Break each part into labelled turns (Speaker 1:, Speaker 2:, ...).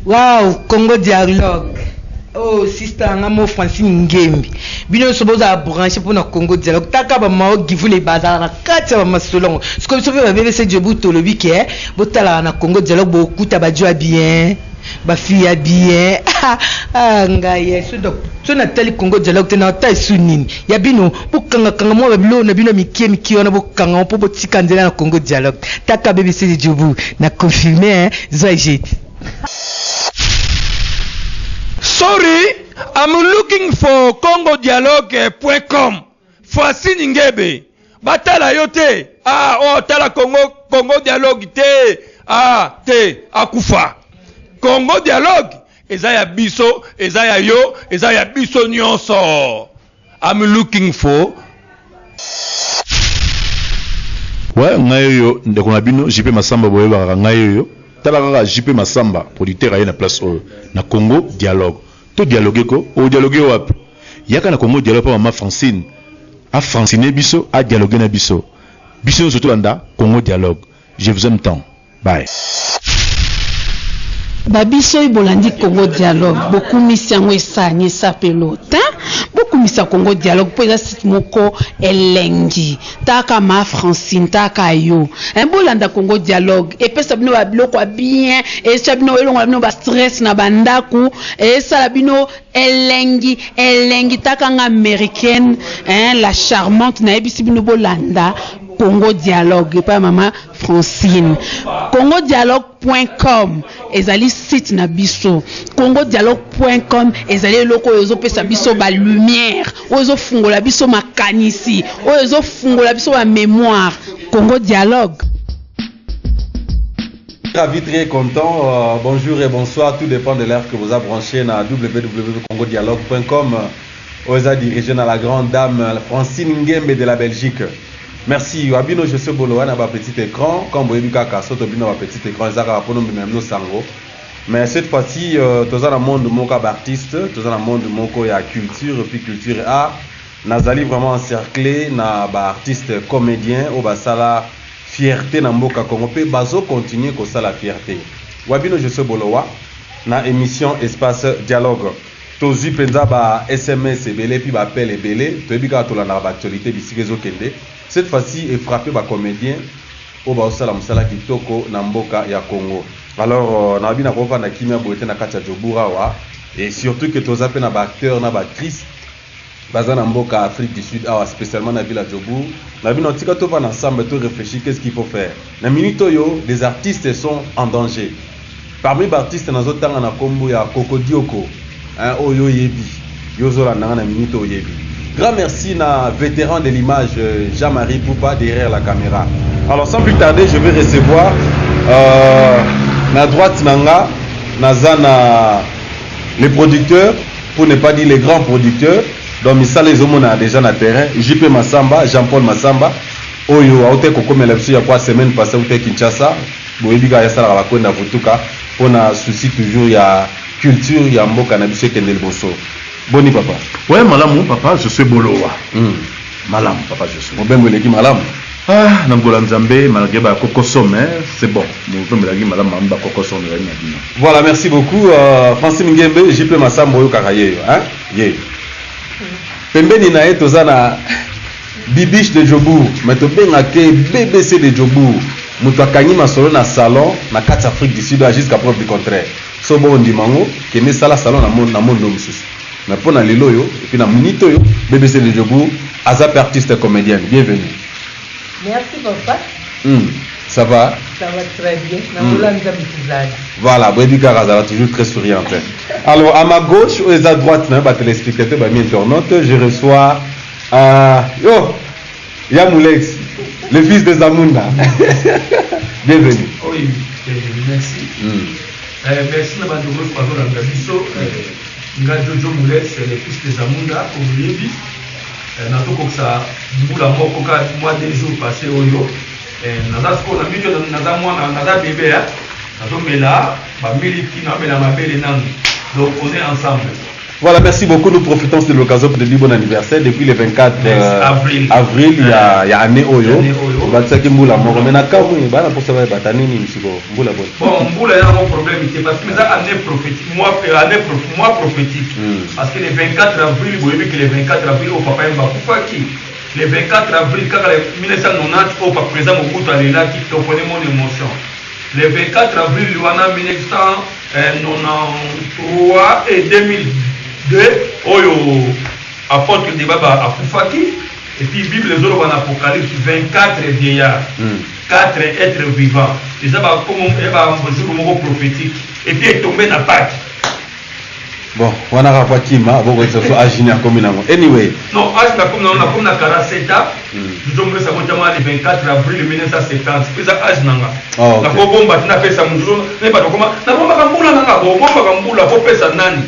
Speaker 1: Wow, Congo Dialogue. Oh, sister nga mo Francine Ngembi. Bino nyonso bozala branché mpo na Congo Dialogue. Taka ba Mao Givule bazala na kati ya ba masolongo. Sikoyo biso mpe ba BBC Djobu tolobi ke botalaka na Congo Dialogue bokuta ba djo ya bien, ba fille ya bien. Ah, ngai eh, so so natali Congo Dialogue te na ata esu nini. Ya bino bokanga kanga mwa ba biloko na bino mikie mikie wana bokanga mpo botika nzela na Congo Dialogue. Taka BBC Djobu na confirmer hein, zwa jeudi.
Speaker 2: Sorry, I'm looking for congodialogue.com. Francine Ngebe. Batala yo te. Ah, oh, tala Congo, Congo Dialogue te. Ah, te, akufa. Congo Dialogue eza ya biso, eza ya yo, eza ya biso nyonso. I'm looking for
Speaker 3: Ouais, ngai oyo ndeko na bino JP Masamba boyebaka ngai oyo. Tala kaka JP Masamba, producteur aye na place oyo na Congo Dialogue. To dialoguer ko, o dialoguer wapi? Yaka na Congo Dialogue pa mama Francine. A francine biso, a dialoguer na biso. Biso nionso tolanda Congo Dialogue. Je vous aime tant. Bye.
Speaker 4: Ba biso bolandi Congo Dialogue bokumisi yango esani esapelo te bokumisa Congo Dialogue mpo eza site moko elengi taka ma Francine taka yo hein, bolanda Congo Dialogue epesa bino ba biloko ya bien esala bino elongola bino ba stress na bandako esala bino elengi elengi taka nga americaine hein, la charmante nayebisi bino bolanda Congo Dialogue epai ya mama Francine. Congodialogue.com ezali site na biso. Congodialogue.com ezali eloko oyo ezopesa biso ba lumière, oyo ezofungola biso makanisi, oyo ezofungola biso ba mémoire. Congo Dialogue.
Speaker 5: Ravi, très content. Bonjour et bonsoir. Tout dépend de l'heure que vous avez branché na www.congodialogue.com. Oza dirigé dans la grande dame Francine Ngembe de la Belgique. Merci. Wabino je suis bolo wana ba petit écran. Comme boyebi kaka soto bino ba petit écran ezaka kaka pono mbima bino sango. Mais cette fois-ci toza na monde moko ya ba artiste, toza na monde moko ya culture puis culture art. Nazali vraiment encerclé na ba artiste comédien oyo basala fierté na mboka Congo pe bazo continuer kosala fierté. Wabino je suis bolowa na émission Espace Dialogue. Tozui penza ba sms ebele puis ba appels ebele, toyebi kaka tolandaka ba actualites bisika ezo kende, cette fois ci e frapper ba comediens oyo bazo sala musala kitoko na mboka ya Congo. Alors nalobi nako vanda kimia boye te na kati ya Jobourg awa et surtout que toza pe na ba acteurs na ba actrices baza na mboka Afrique du Sud awa specialement na ville ya Jobourg, nalobi non tika tovanda ensemble to reflechir qu'est ce qu'il faut faire. Na minute oyo des artistes sont en danger. Parmi ba artistes nazo tanga na kombo ya Kokodioko hein oyo oyebi yo ozo landa nga na minute oyo oyebi. Grand merci na veteran de l'image Jean Marie Poupa derrière la camera. Alors sans plus tarder je vais recevoir euh, na droite na nga naza na les producteurs pour ne pas dire les grands producteurs donc misala ezomonana déjà na terrain JP Massamba Jean-Paul Massamba oyo autaki kokomela biso ya kwa semaine passée autaki Kinshasa Boyebi kaka ye asalaka ba kwenda vutuka pona souci toujours ya culture ya mboka na biso ekende liboso. Boni papa?
Speaker 3: Ouais malamu papa Josue Bolowa. Malamu papa Josue.
Speaker 5: Mobembo eleki malamu?
Speaker 3: Ah na ngola Nzambe malgre ba kokoso mais c'est bon mobembo elaki malamu malgre ba kokoso ezali na bino.
Speaker 5: Voilà merci beaucoup Francine Ngembe, JP Masambo oyokaka yeyo hein yeyo. Pembeni na ye toza na Bibiche de Jobourg mais tobengaka ye BBC de Jobourg mutu akangi masolo na salon na kati ya Afrique du Sud oyo jusqu'à preuve du contraire soki boko ndima yango kende sala salon na na monde oyo mususu mais pona lelo oyo et puis na minute oyo BBC de Jobourg aza pe artiste comedienne bienvenue.
Speaker 1: Merci papa.
Speaker 5: Ça va?
Speaker 1: Ça va très bien. Na ngolu ya Nzambe tozali.
Speaker 5: Voilà, boyebi kaka azala toujours très souriante. Alors à ma gauche oyo eza droite na yo ba telespectateurs ba mi internautes, je reçois euh, yo ya Mulex, le fils de Zamunda. Bienvenue.
Speaker 6: Oui, merci. Merci na bandeko nyonso bazolanda biso. Nga Jojo Mulex, le fils de Zamunda, oyebi. Nazokokisa mbula moko ka mwa 2 jours passé oyo. Naza sikoyo na mingi naza mwana naza bebe hein. Nazomela ba miliki, nazomela mabele nanu. Donc on est ensemble.
Speaker 5: Voilà, merci beaucoup. Nous profitons de l'occasion pour te dire bon anniversaire. Depuis le 24
Speaker 6: avril,
Speaker 5: avril il y a, il y a année Oyo.
Speaker 6: Année Oyo.
Speaker 5: Batisaki mbula moko. Mais na kamwe, bana posa ba batani nini siko mbula bon.
Speaker 6: Bon, mbula eza nango problème te parce que eza année prophétique, mois, année prof, mois prophétique. Parce que le 24 avril, boyebi que le 24 avril oyo papa Yemba akufaki. Le 24 avril kaka le 1990 oyo papa président Mobutu alelaki, topone mon émotion. Le 24 avril wana 1993 et 2002 oyo apôtre Debaba akufaki. Et puis Bible ezoloba na Apocalypse 24 vieillards, 4 êtres vivants. Eza ba comme ba jour moko prophétique. Et puis etombe na Pâques.
Speaker 5: Bon, wana kaka kwa kima boko so age ni akomi nango. Anyway,
Speaker 6: Non, âge na comme na comme na 47 ans. Nzombo sa botama le 24 avril 1970. Pesa âge nanga.
Speaker 5: Oh, ok.
Speaker 6: Na ko bomba tina pesa mususu ne bato koma na bombaka mbula nanga bo bombaka mbula po pesa nani.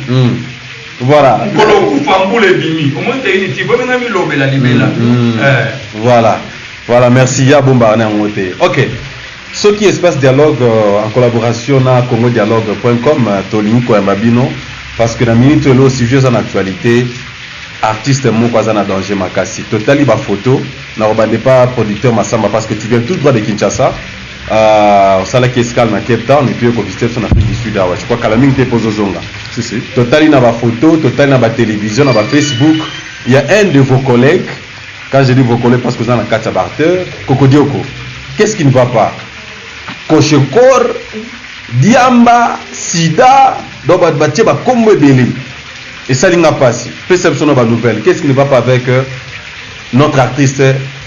Speaker 5: Voilà.
Speaker 6: Nkolo kufa mbula ebimi. Omoni te ini ti bomenga milobela libela.
Speaker 5: Voilà. Voilà, merci ya bomba na yango te. OK. Soki espace dialogue en collaboration na congodialogue.com tolingi koyamba bino parce que na minute oyo sujet eza na actualité, artiste moko aza na danger makasi. Totali ba photo na kobande pa producteur Massamba parce que tu viens tout droit de Kinshasa. Osalaki escale na Cape Town et puis okovisite biso na Afrique du Sud awa. Je crois kala mingi te mpo ozozonga.
Speaker 3: Si, si.
Speaker 5: Totali na ba photo, totali na ba télévision, na ba Facebook, il y a un de vos collègues, quand je dis vos collègues parce que vous êtes dans la carte Kokodioko. Qu'est-ce qui ne va pas? Koshekor, Diamba, Sida, donc ba ba ba kombo ebele. Et ça linga pasi. Perception de la nouvelle. Qu'est-ce qui ne va pas avec notre artiste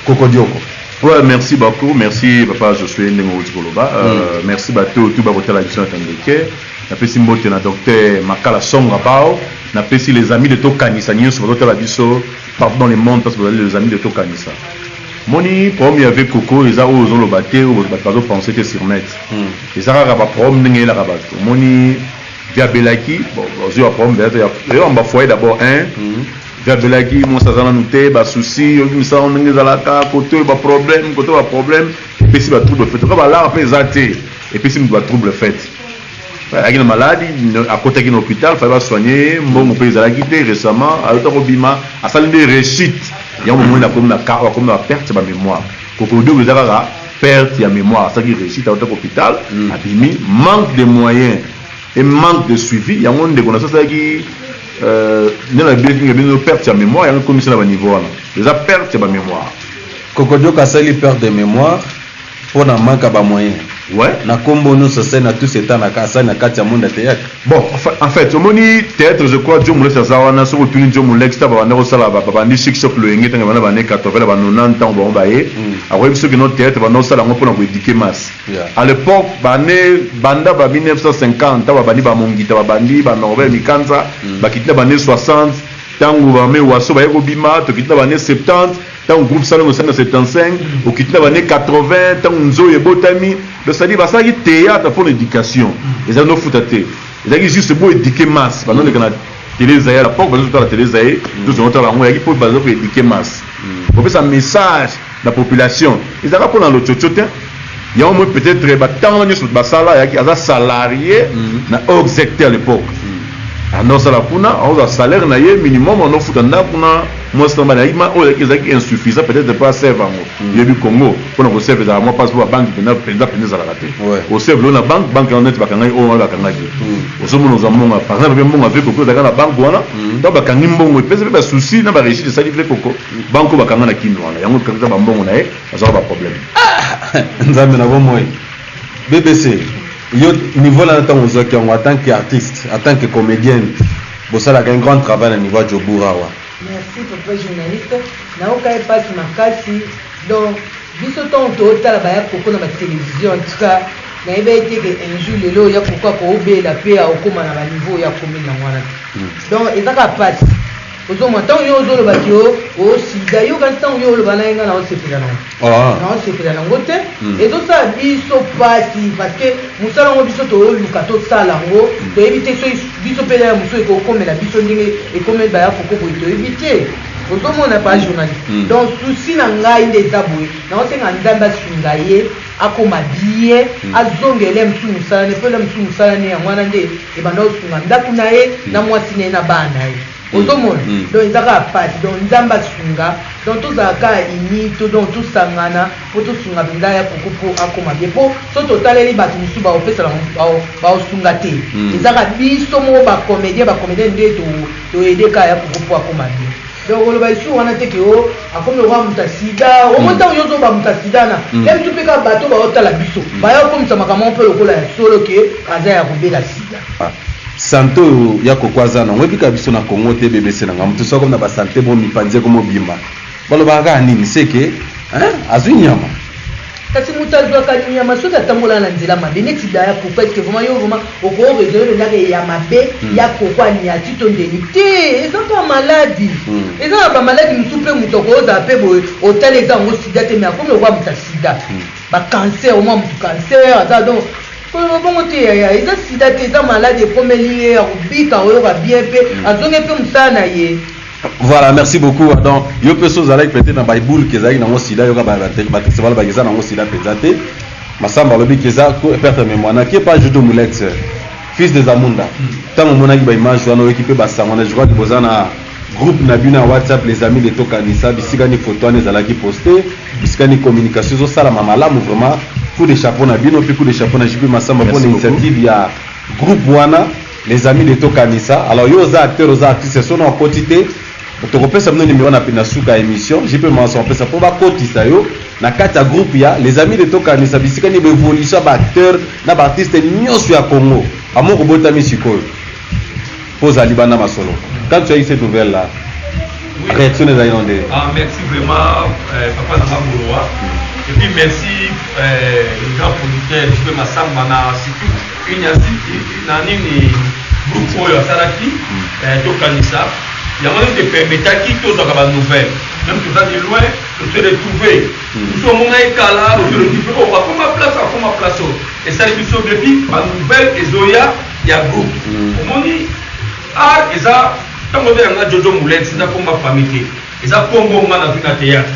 Speaker 5: Kokodioko?
Speaker 3: Ouais, merci beaucoup. Merci papa Josué Ndengo Koloba. Merci bato tout ba kotala biso na Tandeke. Napesi mbote na docteur Makala Songa Bao. Napesi les amis de Tokanisa nyonso ba kotala biso partout dans le monde parce que vous avez les amis de Tokanisa. Moni problème avec Coco eza oyo ozoloba te oyo bato bazopense te sur net. Eza kaka ba problème ndenge eyelaka bato. Moni via Belaki, bon, ozwi ba problème peut-être ya yo ba foyer d'abord un. Via Belaki mwasi aza nanu te, ba souci, oyoki misala ndenge ezalaka, kote oyo ba problème, kote ba problème, epesi ba trouble fait. Toka ba lar mpe eza te, epesi moto ba trouble fait. Ayaki na maladi, akotaki na hôpital, fallait basoigner, mbongo mpe ezalaki te. Récemment ayota kobima, asali nde rechute. Yango bomoni akomi na ka, akomi na perte ya bamémoire. Kokodiogo eza kaka perte ya mémoire. Asalaki rechute, ayotaki hôpital, abimi, manque de moyens et manque de suivi. Yango ndeko na so asalaki nde na biso bino perte ya mémoire, yango ekomisi na baniveau wana, eza perte ya bamémoire.
Speaker 5: Kokodioko asali perte de mémoire mpo na manque ya bamoyen.
Speaker 3: Ouais.
Speaker 5: Na kombo nyonso asali na tout état na asali na kati ya monde ya théâtre.
Speaker 3: Bon, en fait, omoni théâtre, je crois Joe Molex aza wana. Soki otuni Joe Molex, ta babanda kosala, babandi Chic Choc Loyenge, ntango banda bane 80 na ba 90, ntango bango baye, akoyebi soki no théâtre banda kosala yango mpona koéduquer masse. À l'époque, bane banda ba 1950, ntango babandi bamongita, babandi banorbert Mikanza, bakiti na bane 60, ntango bame waso baye kobima, tokiti na bane 70, ntango groupe Salongo esali na 75, okiti na bane 80, ntango nzoyo ebotami. Donc c'est-à-dire basalaki théâtre mpona éducation, ezali nofuta te, ezalaki juste bo éduquer masse. Bandoleka na télé Zaye, à l'époque bazotala télé Zaye, tozongotala yango, eyaki mpo baza koéduquer masse, kopesa message na population. Ezalaka mpona lotsotso te. Yango moi peut-être batango nyonso basala, ayaki aza salarié na Oxect à l'époque, andosala kuna, akozwa salaire na ye minimum, andofuta ndako na mwasi na bana. Ayaki ma oyo ezalaki insuffisant peut-être po aserve yango. Yebi Congo, mpona koserve ezalaka mwa mpasi, mpo babanke mpenza mpenza mpenza ezalaka te. Oserve lelo na banque, banque yango neti bakangaki oyo wana, bakangaki, ozomona ozwa mbongo. Par exemple mpe mbongo ave Koko ezalaka na banque wana, ntango bakangi mbongo epesa mpe basusi na barégime, esali vrai Koko banque oyo bakanga na kino wana, yango ekangisa bambongo na ye, azwaka baproblème.
Speaker 5: Nzambe na bomoi. BBC, yo niveau na ntango ozwaki yango en tant qu'artiste, en tant que comédienne, bosalaka un grand travail na niveau ya Jobour awa.
Speaker 1: Merci papa journaliste. Nayoka ye mpasi makasi. Donc biso ntango tootala baya Koko na batélévision, en tout cas nayebi ete ke un jour lelo ya Koko akoobela mpe akokóma na baniveau oyo akomi nango wana te. Donc eza kaka mpasi. Ozomona ntango yo ozolobaki yo osida, yoka ntango yo oloba na ye, ngai naosepela nango, naosepela nango te. Ezosala biso mpasi parce que mosala yango biso toyoluka tosala yango, toyebi te soki biso mpe ya mosusu ekokomela biso ndenge ekomeli baya Koko boye, toyebi te. Ozomona pa journaliste. Donc souci na ngai nde eza boye, naosenga Nzambe asunga ye akoma bien, azongela ye mosusu mosala ne, mpo ele mosusu mosala ne yango wana nde ebanda kosunga ndako na ye na mwasi na ye na bana na ye. Ozomona? Donc eza kaka pasi. Donc Nzambe asunga, donc tozala kaka uni to donc tosangana mpo tosunga mpenza ya Koko mpo akoma bien. Mpo so totaleli bato mosusu baopesala baosunga te, eza kaka biso moko bacomédien, bacomédien nde toyede kaka ya Koko mpo akoma bien. Donc koloba lisusu wana te ke o akomi lokola moto ya sida. Omoi ntango yo ozoba moto ya sida na ye mosusu mpe kaka bato baotala biso baya kokomisa makambo mpe lokola ya solo ke aza ya kobela sida.
Speaker 5: Sante oyo ya Koko aza nango ebika biso na Congo te. BBC na nga, moto soki na basante bo mipanzi eko mobimba, balobaka kaka nini? Seke azwi nyama.
Speaker 1: Kasi moto azwaka nyama soki atambola na nzela mabe neti daya Koko. Est-ce vraiment yo vraiment oko raisonner mpenza ya mabe ya Koko aniati to ndeni te? Eza kaka maladi. Eza na bamaladi mosusu mpe moto akozala mpe boye, otali eza yango sida te, mais akomi lokola moto ya sida, bacancer, omwa motu cancer aza. Donc koloba bongo te yaya, eza sida te, eza maladi ekomeli ye, akobika, oyoka bien mpe azongi mpe mosala na ye.
Speaker 5: Voilà, merci beaucoup. Donc yo mpe so ozalaki peut-être na baibule ke ezalaki nango sida, yoka batexte balobaki eza nango sida mpenza te. Masamba alobi ke eza perte ya mémoire. Nakie pa Judo Mulex, fils de Zamunda. Ntango omonaki baimage wana, oyoki mpe basango na, je crois ke boza na groupe na bino ya WhatsApp, les amis de Tokanisa, bisika ni photo wana ezalaki poste, bisika ni communication ezosalama malamu. Vraiment coup de chapeau na bino, mpe coup de chapeau na JP Masamba mpo na initiative ya groupe wana, les amis de Tokanisa. Alors yo oza acteur, oza artiste, so na okoti te, tokopesa bino numéro na suka ya émission. JP Masamba opesa mpo bakotisa yo na kati ya groupe ya les amis de Tokanisa, bisika ni baévolution ya baacteur na baartiste nyonso ya Congo. Amoko botami sikoyo mpo ozali banda masolo. Quand tu as eu cette nouvelle là, réaction ezali no nde?
Speaker 6: Ah, merci vraiment, papa Nanga Boloa. Et puis merci le grand producteur JP Massamba na surtout une na nini groupe oyo asalaki Tokanisa. Yango nde permettaki tozwaka ba nouvelle. Même toza de loin, to se retrouver. Biso omona ekala, to se retrouver. Oh, akoma place, akoma place oyo. Esali biso depuis ba nouvelle ezoya ya groupe. Omoni art eza ntango obenga Jojo Mulex, eza komba famille te, eza kombo nga nazwi na théâtre.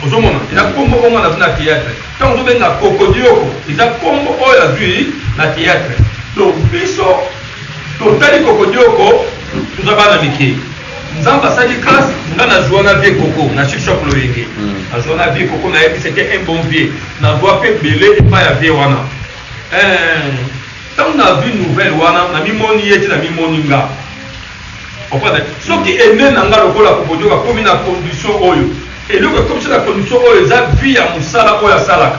Speaker 6: Ozomona, eza kombo oyo nga nazwi na théâtre. Ntango ozobenga Kokodioko, eza kombo oyo azwi na théâtre. Donc biso totali Kokodioko, toza bana mike. Nzambe asali grâce, nga nazwa na vieux Koko na Chic Shop Loyenge. Nazwa na vieux Koko, nayebi c'était un bon vieux, nazwa mpe ebele epai ya vieux wana. Ntango nazwi nouvelle wana, namimoni ye te, namimoni nga comprendre soki ene na nga lokola Kokodioko akomi na condition oyo, eloko ekomisi na condition oyo eza vie ya mosala oyo asalaka.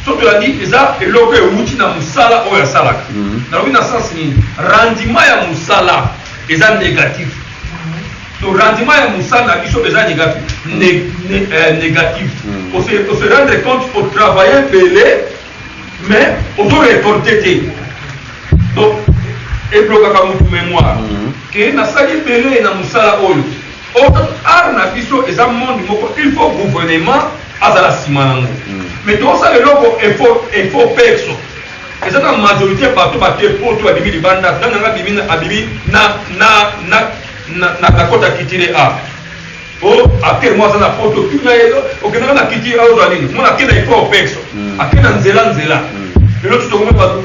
Speaker 6: So tolandi, eza eloko ewuti na mosala oyo asalaka. Nalobi na sens nini? Rendement ya mosala eza négatif. Donc rendement ya mosala na biso eza négatif, négatif. Ose rendre compte, otravaille ebele mais ozo récolter te. Donc eblokaka motu mémoire ke nasali ebele na mosala oyo. Art na biso eza monde moko, il faut gouvernement azala nsima nango, mais tozosala eloko effort perso. Eza na majorité bato bate poto, babimi libanda. Nga nanga abimi na kota kitire a o acteur mo aza na poto, tuna ye: okendaka na kitire a, ozwa nini? Mona ake na effort perso, ake na nzela nzela. Lelo totokomi bato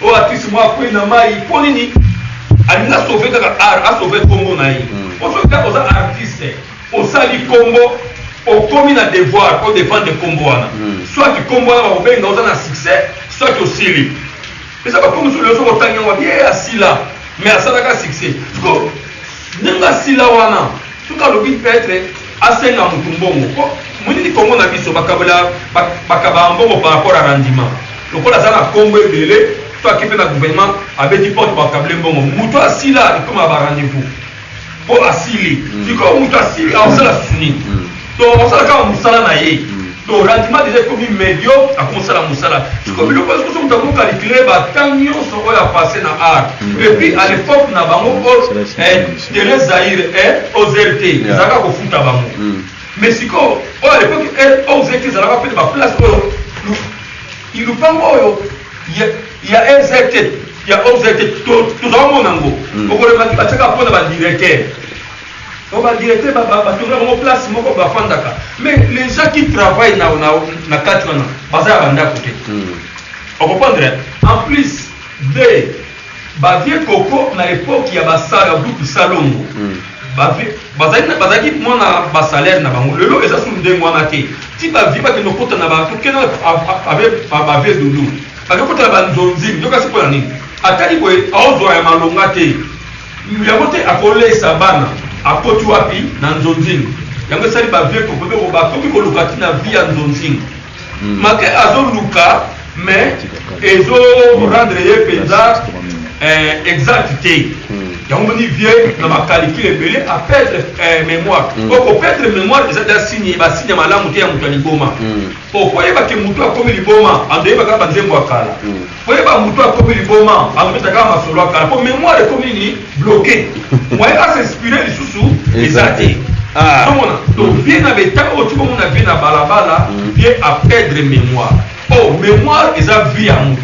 Speaker 6: oyo artiste mo akwei na mai. Mpo nini? Alingi asauve kaka art, asauve nkombo na ye. Po soki kaka oza artiste, osali nkombo, okomi na devoir odefendre nkombo wana. Soit nkombo wana bakobenga oza na succès, soit osili. Eza bakomi mosusu lelo soki otangi yango ye asila, mais asalaka succès. Siko ndenge asila wana, soki alobi peut-être asenga motu mbongo, po monini Kongo na biso bakabela, bakabaka mbongo par rapport à rendement. Lokola aza na nkombo ebele, to ake mpe na gouvernement, abeti porte, bakabele mbongo. Motu asila ekoma ba rendez-vous mpo asili. Sikoyo moto asili aosala susu nini? Donc akosala kaka mosala na ye. Donc rendement déjà ekomi médiocre, akomosala mosala. Sikoyo biloko nyonso moto akocalcule batemps nyonso oyo apasse na art. Et puis à l'époque na bango, Télé Zaïre, OZT ezalaka kofuta bango. Mais sikoyo oyo à l'époque OZT ezalaka mpe baplace oyo lupango oyo ya EZT, ya OZT, tozala mona yango okolemaki, batiaka mpona badirecteur. Donc ba directeur ba ba batongela bango place moko bafandaka. Mais les gens qui travaillent na na na kati wana baza ya bandako te. O comprendre? En plus de ba vieux koko na epoque ya ba sa ya groupe Salongo. Ba vieux bazali bazalaki mwa na ba salaire na bango. Lelo eza sous ndenge wana te. Ti ba vieux bakende kokota na ba tokenda avec ba vieux Doudou. Bakende kokota na ba nzonzi. Yoka si pona nini? Atali boye aozwa ya malonga te. Yango te akolesa bana akoti wapi na nzonzing yango esali ba vieux koko beko bakomi koluka ti na vie ya nzonzing make azoluka mais ezo rendre ye penza exact te yango moni vieux na ba calcul ebele a perdre memoire po ko perdre memoire eza deja signe ba signe ya malamu te ya moto ya liboma po koyeba ke moto akomi liboma andoyeba kaka ba nzembo ya kala. Koyeba mutu akomi liboma azobeta kaka masolo ya kala po memoire ekomi nini bloque moyen a s'inspirer lisusu eza te ozomona donc vie na beta oyo ti bomona vie na balabala vie a perdre memoire oh memoire eza vie ya mutu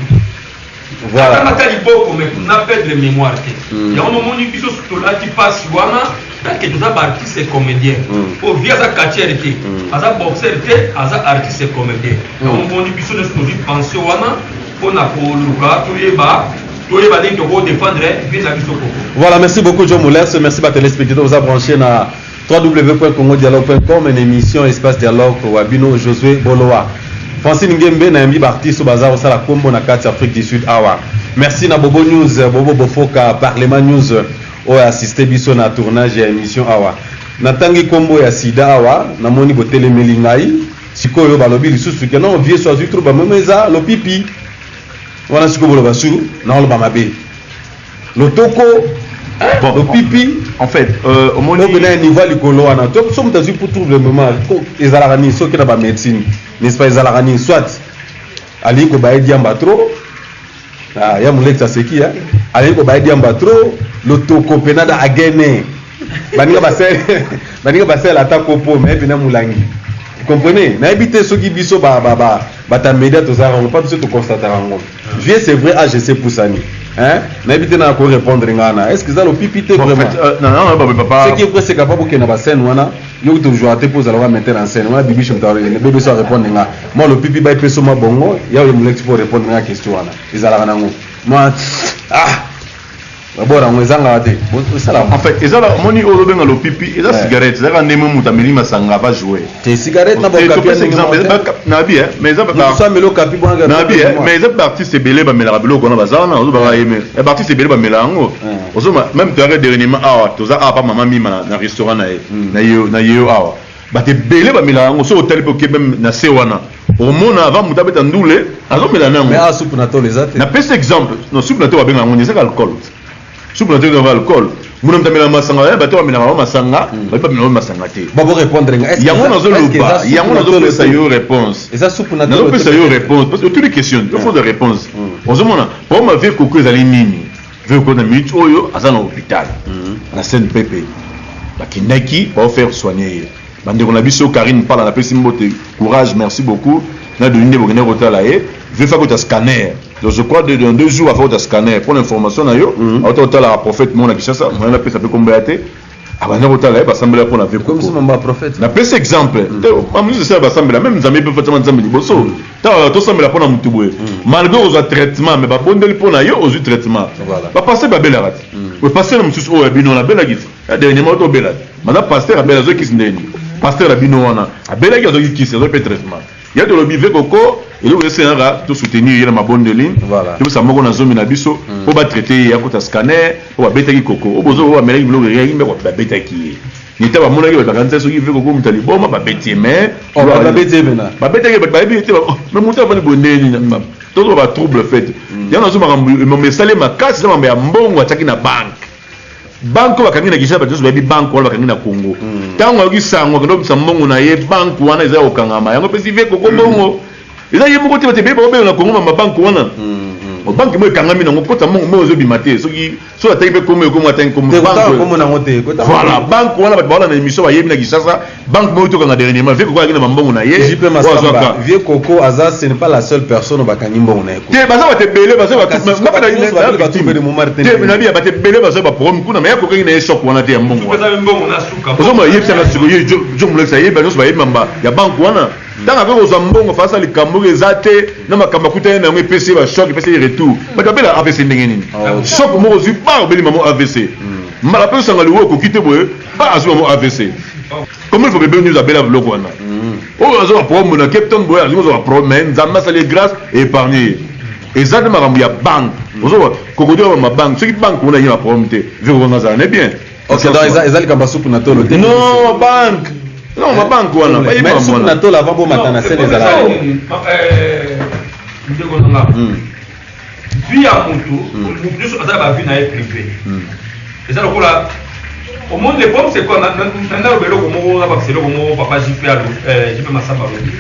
Speaker 6: voilà. Ata liboko mais na perdre mémoire te yango nomoni biso tolati pasi wana tant que toza ba artiste comédien po vie aza catcheur te aza boxeur te aza artiste comédien. Yango omoni biso nionso tozui pension wana pona koluka toyeba toyeba ndenge toko defendre vie na biso koko.
Speaker 5: Voilà, merci beaucoup Joe Moulers, merci ba téléspectateurs vous a branché na www.congodialogue.com une émission Espace Dialogue wa bino Josué Boloa. Francine Ngembe na yambi ba artistes baza kosala kombo na kati Afrique du Sud awa. Merci na Bobo News, Bobo Bofoka, Parlement News oyo assisté biso na tournage ya émission awa. Natangi kombo ya sida awa, namoni botelemeli ngai. Sikoyo balobi lisusu que non vieux so azui trop ba meme eza lopipi wana sikoyo boloba su naoloba mabe lotoko
Speaker 3: bon,
Speaker 5: lopipi
Speaker 3: en fait euh, omoni
Speaker 5: oyo na niveau ya likolo wana to so moto azui pour trouble mémoire ezalaka nini soki na ba médecine n'est-ce pas ezalaka nini soit alingi kobaye diamba trop ah, ya molekisi aseki ya alingi kobaye diamba trop lotoko mpena da agene baninga basala baninga basala ata kopo mais pena mulangi comprenez nayebi te soki biso ba ba ba bata media tozalaka yango pa biso toconstataka yango vieux c'est vrai age ese pusani hein nayebi te na ko répondre nga na est ce que eza lopipi te vraiment
Speaker 3: euh, non non non papa
Speaker 5: ce qui est vrai c'est capable okende na ba scène wana yo kutu ojouaka te mpo ozala wa metteur en scène wana bibiche moto bebe so arépondre nga mwa lopipi baepeso mwa bongo ya oyo molekisi mpo répondre nga question wana ezalaka nango mwa ah Babord yango ezangaka te. Osala
Speaker 3: En fait, eza la moni oyo obenga lopipi, eza cigarette, eza kaka ndenge moto ameli masanga va jouer.
Speaker 5: Te cigarette na
Speaker 3: Te,
Speaker 5: ba okapi
Speaker 3: topesa exemple, eza ba na bi hein, mais eza ba
Speaker 5: Moto ameli okapi bwana
Speaker 3: na bi hein, mais eza ba artiste ebele bamelaka biloko wana baza wana ozo baka ye mais ya ba artiste ebele bamela yango. Ozo ma même toyaka dernièrement awa toza awa pa mama Mima na, na restaurant na ye na ye na ye awa. Bato ebele bamelaka yango soki otali pe oke meme na se wana okomona avant moto abeta ndule azomela na yango.
Speaker 5: Mais awa supu na tolo eza te.
Speaker 3: Napesi exemple non supu na tolo babenga yango nini ezaka alcool supu na tolo ezaka alcool muna moto amelaka masanga eh, bato bamelaka bango masanga babi bamelaka bango masanga te.
Speaker 5: Bon bo répondre nga est-ce que
Speaker 3: Yango
Speaker 5: eza-
Speaker 3: nazo
Speaker 5: est-ce que
Speaker 3: loba
Speaker 5: eza supu
Speaker 3: yango
Speaker 5: na
Speaker 3: nazo
Speaker 5: tolo
Speaker 3: pesa
Speaker 5: te?
Speaker 3: yo réponse.
Speaker 5: Eza supu na tolo
Speaker 3: Nazo
Speaker 5: te
Speaker 3: pesa yo
Speaker 5: peut-être.
Speaker 3: réponse parce que otuni question il faut de réponse. Ozomona problème ya vieux koko ezali nini? Vieux koko na minute oyo aza na hôpital na CNPP bakendaki bao faire soigner ye bandeko na biso Carine Mpala napesi mbote courage merci beaucoup na Denis nde bokendaki kotala ye vieux fa kota scanner donc je crois de, dans deux jours afa kota scanner pour l'information na yo auta kotala prophète moko na Kinshasa moyen napesa pe kombo ya te abanda kotala ye basambela mpo na vieux
Speaker 5: Comme
Speaker 3: koko
Speaker 5: si mamba prophète.
Speaker 3: napesi exemple te mamususu esala basambela meme nzambe mpe fatama nzambe liboso Tango tosambela pona mutu boye malgre ozwa traitement mais babondeli pona yo ozwi traitement ba pasteur babelaka te mm. pasteur mosusu oyo ya bino wana abelaki te ya dernièrement oto obela te maza pasteur abela azwaki kisi ndenge nini pasteur ya bino wana abelaki azwaki kisi azwaki mpe traitement ya tolobi ve koko eloko esengaka to soutenir ye na mabondeli topesa moko na zomi na biso mpo batraite ye akota scanner mpo babetaki koko oyo bozo oyo bamelaki biloko eyaki mpe babetaki ye Nita bamonaki bato bakanisa soki ve koko moto ya liboma babeti ye mais
Speaker 5: oh, babeti ye pena
Speaker 3: babetaki bato bayebi ye te oh, mais moto avandi boye ndenge nini tozoba ba trouble fait mm. yango nazo makambo esali makasi eza makambo ya mbongo atiaki na banque banque oyo bakangi na kinshasa bato nyonso bayebi banque wana bakangi na congo ntango mm. ayoki sango akende obimisa mbongo na ye banque wana eza ya kokangama yango epesi ve koko mbongo mm. eza ye moko te bato ebele bakobenga na congo mama banque wana. Banque moko ekangami nango, kota mbongo, mbongo ezobima te. Soki soki atangi mpe kombo, ekomo atangi kombo.
Speaker 5: Te, kotanga kombo nango te, kotanga.
Speaker 3: Voilà, banque wana, bato bawana na émission bayebi na Kinshasa, banque moko tokanga dernièrement, vieux Koko ayaki na bambongo na ye.
Speaker 5: JP
Speaker 3: Oyo
Speaker 5: Masamba,
Speaker 3: azwaka.
Speaker 5: Vieux Koko aza, ce n'est pas la seule personne oyo bakangi mbongo na ye.
Speaker 3: Te, baza bato ebele, baza
Speaker 5: Kasi sikoyo bato nyonso babeli batrouble de mémoire te.
Speaker 3: Te, nabi ya bato ebele bazwa baproblème kuna, mais yakokaki na ye choc wana te ya mbongo wana.
Speaker 6: Eza mbongo na suka.
Speaker 3: Ozomona, yebisanga sikoyo, ye Jo Molekisa ayeba nyonso, bayebi mamba ya banque wana. Ntango akoki kozwa mbongo, fasa likambo oyo eza te na makambo akutani na yango, epesi ye bachoc, epesi ye retour. Bato babela AVC ndenge nini? Choc moko ozwi, ba obeli mamo AVC, mbala mpe osanga liwa okoki te boye, ba azwi mamo AVC. Comment il faut bebe news abela biloko wana oyo azwa baproblème na Cape Town boye, azwi kozwa baproblème, mais Nzambe asali ye grâce, épargne ye. Eza nde makambo ya banque. Ozwa kokodi oyo mabanque, soki banque wana ye baproblème te, vieux Koko azala ne bien.
Speaker 5: Ok, donc eza likambo ya supu na tolo te?
Speaker 3: Non, banque, non, mabanque wana bayebi
Speaker 5: Mais
Speaker 3: makambo
Speaker 5: supu na
Speaker 3: wana.
Speaker 5: tolo avant bomata na scène ezalaka.
Speaker 6: Ndeko na nga, vie ya mutu, mutu nyonso aza na bavie na ye privé. Eza lokola omoni, le problème c'est quoi? Naloba eloko moko, nabakisa eloko moko. Papa JP, JP Masamba alobi,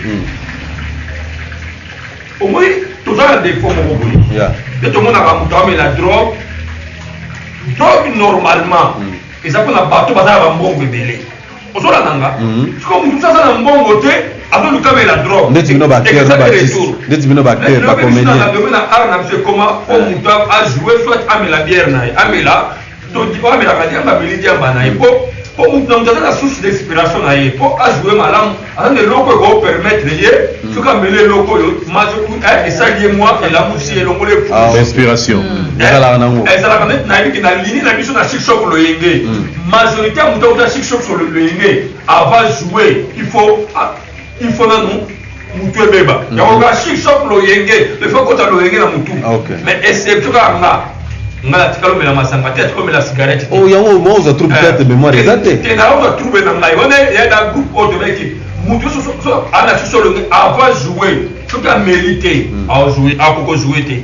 Speaker 6: omoni, toza na défaut moko boye nde tomonaka moto amela drogue. Drogue normalement eza mpona bato baza na bambongo ebele. Ozolanda nga? Sikoyo motu mosusu aza na mbongo te, azoluka amela drogue.
Speaker 5: Ndeti bino baacteur na baartiste, ndeti bino baacteur, bacomédien.
Speaker 6: Na domaine ya art na biso, ekoma po moto ajoue, soit amela bière na ye, amela to oyo amelaka diamba, ameli diamba na ye, po motu na moto aza na source d'inspiration na ye po ajoue malamu. Aza na eloko ekopermettre ye, soki ameli eloko oyo, esali ye mwa elamusi, elongoli.
Speaker 5: Ah,
Speaker 3: inspiration.
Speaker 5: Ezalaka nango.
Speaker 6: Ezalaka neti nayebiki na lini na biso na Chic Choc Loyenge, majorité ya moto auta Chic Choc Loyenge, avant jouer il faut nanu mutu ebeba. Yango kaka Chic Choc Loyenge, il faut kota loyenge na mutu. Mais exception kaka nga, nga natikala omela masanga te, atika omela cigarette te.
Speaker 5: Oh, yango mo ozwa trouble peut-être mémoire eza te.
Speaker 6: Te, naozwa trouble na ngai wana ya na groupe oyo tobeki. Mutu nyonso ana Chic Choc Loyenge, avant jouer, soki ameli te, ajoue, akoko jouer te.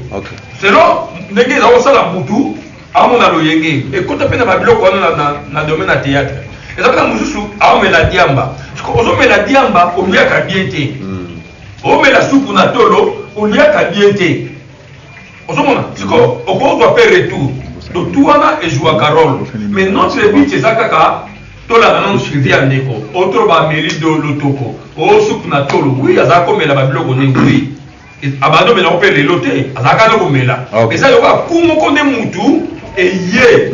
Speaker 6: Selon ndenge eza kosala, mutu amona loyenge ekota mpe na babiloko wana. Na domaine ya théâtre, eza mpe na mosusu aomela diamba. Ozomela diamba, oliaka bien te. Omela supu na tolo, oliaka bien te. Ozomona siko okozwa mpe retour. Donc tout wana ezwaka rôle, mais notre but eza kaka tolanda nano suivi ya ndeko oyo. Toloba ameli do lotoko o supu na tolo, oui, azala komela babiloko ndenge, oui, abandi omela ngo mpe lelo te, azalaka nde komela. Eza lokola ku moko nde mutu eye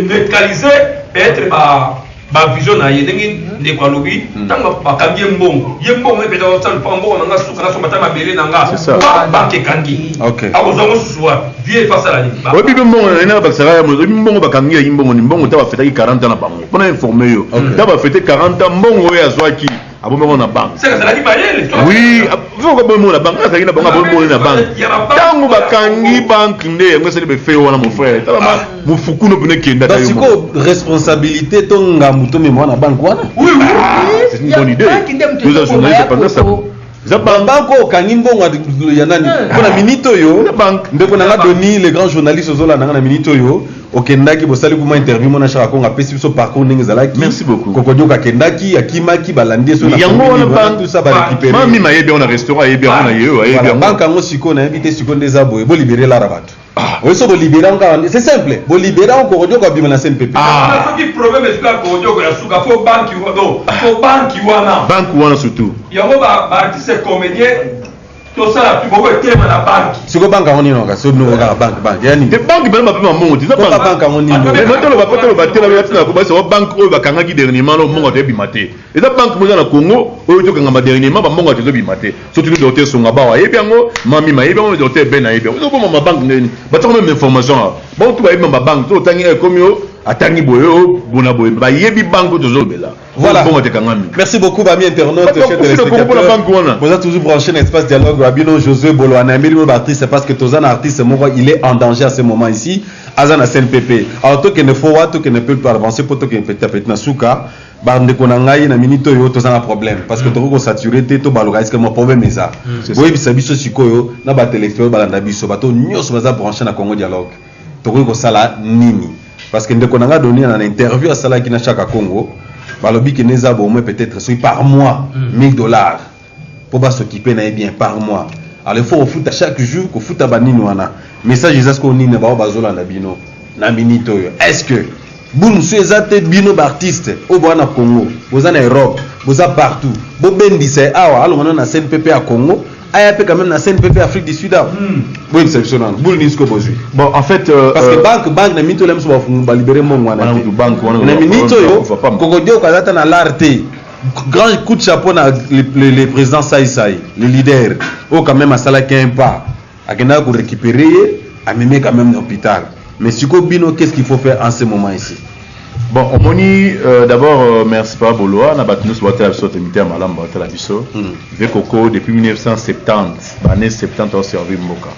Speaker 6: neutraliser peut-être ba bavision na ye. Ndenge ndeko alobi, ntango bakangi ye mbongo, ye mbongo ye mpenza osala mpa mbongo na nga, suka nasomba ta mabele na nga.
Speaker 3: C'est ça.
Speaker 6: Banque ekangi, akozwa ngo susu wapi? Vie efa asala nini?
Speaker 3: Oyebi mpe mbongo na ngai bakisaka ya oyebi mbongo bakangi yaki mbongo ni mbongo. Ta bafetaki 40 ans na bango, mpona informe yo, ta bafete 40 ans, mbongo oyo azwaki, abombango na banque.
Speaker 6: Seka azalaki mayele.
Speaker 3: Oui, foko abomi na banque, azalaki na bango, abomi na banque. Ntango bakangi banque, nde yango esali befe wana. Mon frère, talama mofukuno mpena ekenda.
Speaker 5: Donc sikoyo responsabilité to ngambu tomema wana banque wana?
Speaker 6: Oui.
Speaker 3: C'est une bonne idée.
Speaker 1: Banque nde moto
Speaker 3: toza journaliste pendant ça, eza banque.
Speaker 5: Banque oyo okangi mbongo ya nani? Mpo na minute oyo,
Speaker 3: Eza banque.
Speaker 5: ndeko na nga Doni, le grand journaliste, ozolanda nga na minute oyo, okendaki, bosali kuma interview, mona Chaka Kongo apesi biso parcours ndenge ezalaki.
Speaker 3: Merci beaucoup.
Speaker 5: Kokodioka akendaki, akimaki, balandi ye so na
Speaker 3: Yango wana banque.
Speaker 5: tout ça, barécupéré.
Speaker 3: Mami mayebi yango na restaurant, ayebi yango na ye oyo ayebi
Speaker 5: Voilà,
Speaker 3: yango.
Speaker 5: Banque yango sikoyo nayebi te sikoyo nde eza boye, bolibere lara bato oyo. So bolibere yango kaka, c'est simple, bolibere yango, Kokodioka abima na CNPP.
Speaker 3: Ah.
Speaker 6: Soki problème esika ya Kodioko ya suka, fo banque do, fo banque wana.
Speaker 3: Banque wana surtout.
Speaker 6: Yango baartiste comédien tosala tu boko etelema na banque.
Speaker 5: Sikoyo banque yango nini? Kasi obino kaka banque, banque ya nini?
Speaker 3: Te, banque bana bapema mbongo te, eza
Speaker 5: Toka
Speaker 3: banque.
Speaker 5: banque yango nini?
Speaker 3: Mais toloba po toloba te, na tina kobasa wa banque oyo bakangaki dernièrement, lo mbongo ate ebima te. Eza banque moko eza na Congo oyo tokangama dernièrement, bambongo ate ezobima te. Surtout docteur Songa Bawa ayebi yango, mami ayebi yango, docteur Ben ayebi yango. Ezoboma mabanque ndeni batiaka même information awa. Bango tu bayebi mabanque to otangi ekomi o atangi boye o bona boye, bayebi banque oyo tozolobela.
Speaker 5: Voilà.
Speaker 3: Mbongo tekangami.
Speaker 5: Merci beaucoup, amis internautes,
Speaker 3: Bato
Speaker 5: chers
Speaker 3: bakufi na Congo mpona
Speaker 5: téléspectateurs.
Speaker 3: banque wana.
Speaker 5: Vous êtes toujours branché dans Espace Dialogue. Rabino Josué Bolo, Anamiri, artiste, parce que Tozana artiste, moko, il est en danger à ce moment ici. Aza na CNPP. Alors, toi qui ne faut pas, toi qui ne peut pas avancer, pour toi qui ne petit à petit na suka, bandeko na ngai, na minute oyo toza na problème parce que tokoki kosaturer te. Tobaloka eske mo problème eza boyebisa biso sikoyo na batéléspectateur balanda biso, bato nyonso baza branché na Congo Dialogue, tokoki kosala nini? Parce que ndeko na nga Doni, na interview asalaki na Chaka Congo, balobi kende eza bomoi peut-être soki par mois 1000 $ mpo bas'occuper na ye bien par mois. Alors il faut kofuta chaque jour, kofuta banini wana. Message eza sikoyo nini na bango bazolanda bino na minute oyo? Est ce que boule mosusu eza te? Bino baartiste oyo boza na Congo, boza na Europe, boza partout, bobendisa ye awa, alonga nano na CNPP ya Congo, aya mpe quand même na CNPP Afrique du Sud awa. Boyebisa biso nano boule nini sikoyo bozwi.
Speaker 3: Bon, en fait,
Speaker 5: parce que banque na minute oyo biso balibérer mbongo wana
Speaker 3: Wana
Speaker 5: te.
Speaker 3: kutu banque wana
Speaker 5: Na minute oyo
Speaker 3: kufa pamba.
Speaker 5: Kokodioko aza ta na lar te. Grand coup de chapeau na le président Saï Saï, le leader oyo quand même asalaki un pas, akendaka korécupérer ye, amemi quand même na hôpital. Mais sikoyo bino, qu'est-ce qu'il faut faire en ce moment ici?
Speaker 3: Bon, omoni, d'abord, merci papa Boloa na bato nyonso batala biso, tomité ya malamu batala biso. Ve Koko depuis 1970, baannée 70, aoservi mboka.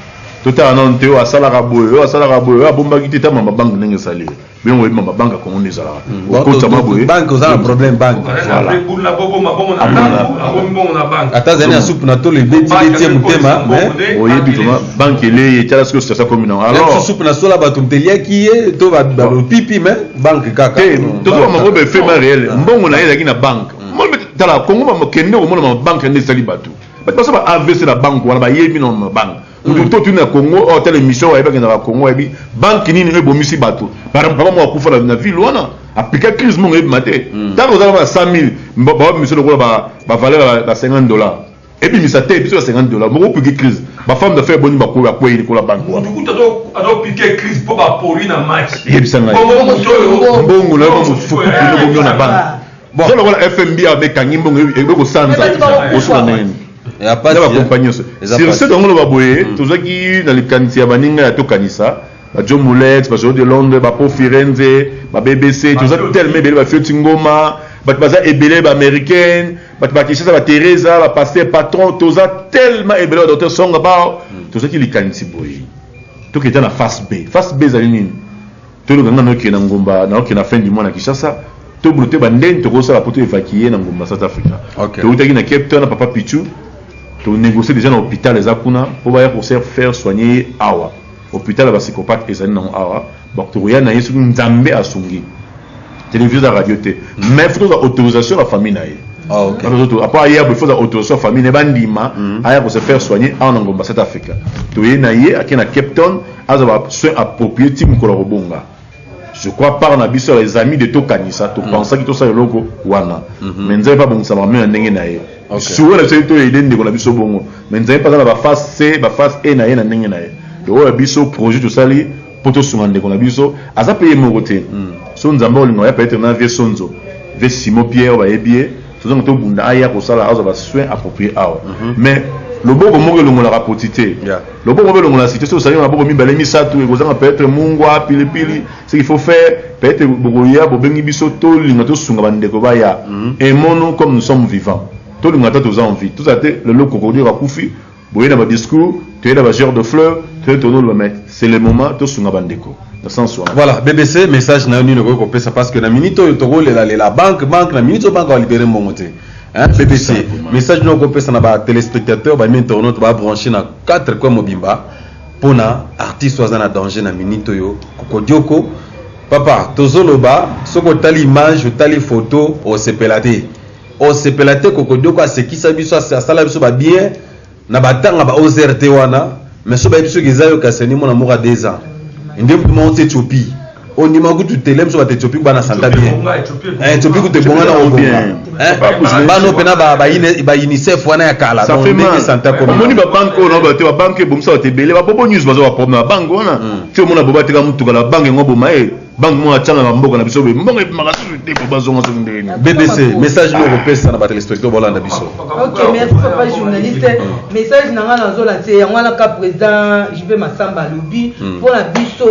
Speaker 3: Totala nano te oyo asalaka boye, oyo asalaka boye, oyo abombaki te. Tama mabanke ndenge esali, bino boyebi ma mabanke ya Kongo nde ezalaka, okotama boye.
Speaker 5: Banque, oza na problème banque.
Speaker 3: Voilà.
Speaker 6: Bula boboma bongo na ndako, abomi bongo na banque.
Speaker 5: Ata azali na supu na tolo, ebeti beti ye motema, mais
Speaker 3: oyebi vraiment banque eleye etala sikoyo situation komi nango.
Speaker 5: alors
Speaker 3: alors
Speaker 5: supu na sola, bato moteliaki ye to balopipi, mais banque kaka.
Speaker 3: Te, tozoba mango befema réel, mbongo na ye ezalaki na banque. Moni, tala Kongo, bakende komona mabanke nde esali bato. Bato baso ba AVC na banque wana, bayebi na mabanke. Motu to tuni na Congo oyo tala émission oyo, ayebi akendaka Congo, ayebi banque nini oyo ebomisi bato. Papa moko akufa na ville wana, apika crise, mongo eyebima te. Ntango ozala ba 100 000, babimisa lokola bavaleur ba 50 $, ebimisa te biso ba 50 $. Moko opiki crise, bafemme d'affaires boni bakwei likola banque wana.
Speaker 6: Motu kutu azopike crise mpo bapori na match.
Speaker 3: Yebisa ngai.
Speaker 6: Bongo motu oyo
Speaker 3: mbongo na yo mofuku bomi yo na banque.
Speaker 5: Bon.
Speaker 3: So lokola FMB abekangi mbongo, ebekosanza osuka ndenge nini?
Speaker 5: Ya
Speaker 3: Na
Speaker 5: pasi,
Speaker 3: bakompagnie nyonso.
Speaker 5: Eza
Speaker 3: sur
Speaker 5: pasi.
Speaker 3: ce, tongo loba boye, tozwaki na likanisi ya baninga ya Tokanisa, bajo Mulex, bajo de Londres, bapo Firenze, ba BBC, toza tellement ebele, bafioti ngoma, bato baza ebele, baaméricaine, bato bakishasa, bateresa, bapaster patron, toza tellement ebele, badocteur Songa Bao. Tozwaki likanisi boye, toketa na face B. Face B ezali nini? Toluka nga naokende na Ngomba, naokende na fin du mois na Kinshasa, tobulu te bandeni tokosala po toévacuer na Ngomba, South Africa. Toutaki na Cape Town na papa Pichu, tonégocie déjà na hôpital eza kuna mpo baya kose faire soigner ye awa. Hôpital ya bapsychopathe ezali nango awa. Tokoya na ye soki Nzambe asungi. Télévision eza radio te, mais faut tozwa autorisation ya famille na ye.
Speaker 5: Ah, ok.
Speaker 3: Apo aya boye, faut ozwa autorisation ya famille na ye, bandima aya kose faire soigner awa na Ngomba, South Africa. Toye na ye, ake na Cape Town, azwa basoin approprié ti mokolo ya kobonga. Je crois part na biso les amis de Tokanisa, topensaki tosala eloko wana, mais Nzambe mpe abongisa bame na ndenge na ye. Suwe na biso toyede ndeko na biso bongo, mais Nzambe mpe aza na baface C, baface E na ye na ndenge na ye. Donc oyo ya biso projet tosali mpo tosunga ndeko na biso, aza mpe ye moko te. So Nzambe olinga oya peut-être na vie Sonzo, vie Simon Pierre, bayebi ye. Tozonga tobunda, aya kosala, azwa basoin approprié awa. Mais loboko moko elongolaka poti te. Loboko moko elongola situation. Osali maboko mibale, misato, ekozanga peut-être mungwa, pilipili. Ce qu'il faut faire, peut-être bokoya, bobengi biso, tolinga tosunga bandeko baya emono. Comme nous sommes vivants, tolinga ata toza en vie, tozala te lelo kokodire akufi, boye na badiscours, toye na bagenre de fleurs, toye tonoloba. Mais c'est le moment tosunga bandeko na sens wana.
Speaker 5: Voilà, BBC, message na yo nini okoki kopesa? Parce que na minute oyo tokolelalela banque, banque, na minute oyo banque balibérer mbongo te. Hein, BBC, message nini okopesa na batéléspectateur, bami internaute babranché na 4 coin mobimba mpona artiste oyo aza na danger na minute oyo, Kokodioko? Papa, tozoloba, soki otali image, otali photo, osepela te, osepela te. Kokodioko asekisa biso, asala biso babien na batanga ba OZRT wana. Mais so bayebi soki eza yo, kaseni mwana moko ya 2 ans nde mutu moko ti Éthiopie, ondima kutu tele biso bato Éthiopie bana santa bien. Éthiopie kutu ebonga na kobonga bano mpena ba UNICEF wana ya kala.
Speaker 3: Ça fait mal. Omoni babanke oyo na bato, babanke ebomisa bato ebele. Babobo news baza baproblème na banke wana. Ti omona bo bateka mutuka na banke yango, boma ye banke moko atianga na mboka na biso boye, mbongo ebimaka susu te po bazonga soki ndenge nini.
Speaker 5: BBC, message nini okopesa na batéléspectateur bolanda biso?
Speaker 1: Ok, merci papa journaliste. Message na ngai nazolancer yango wana ka président JP Masamba alobi mpona biso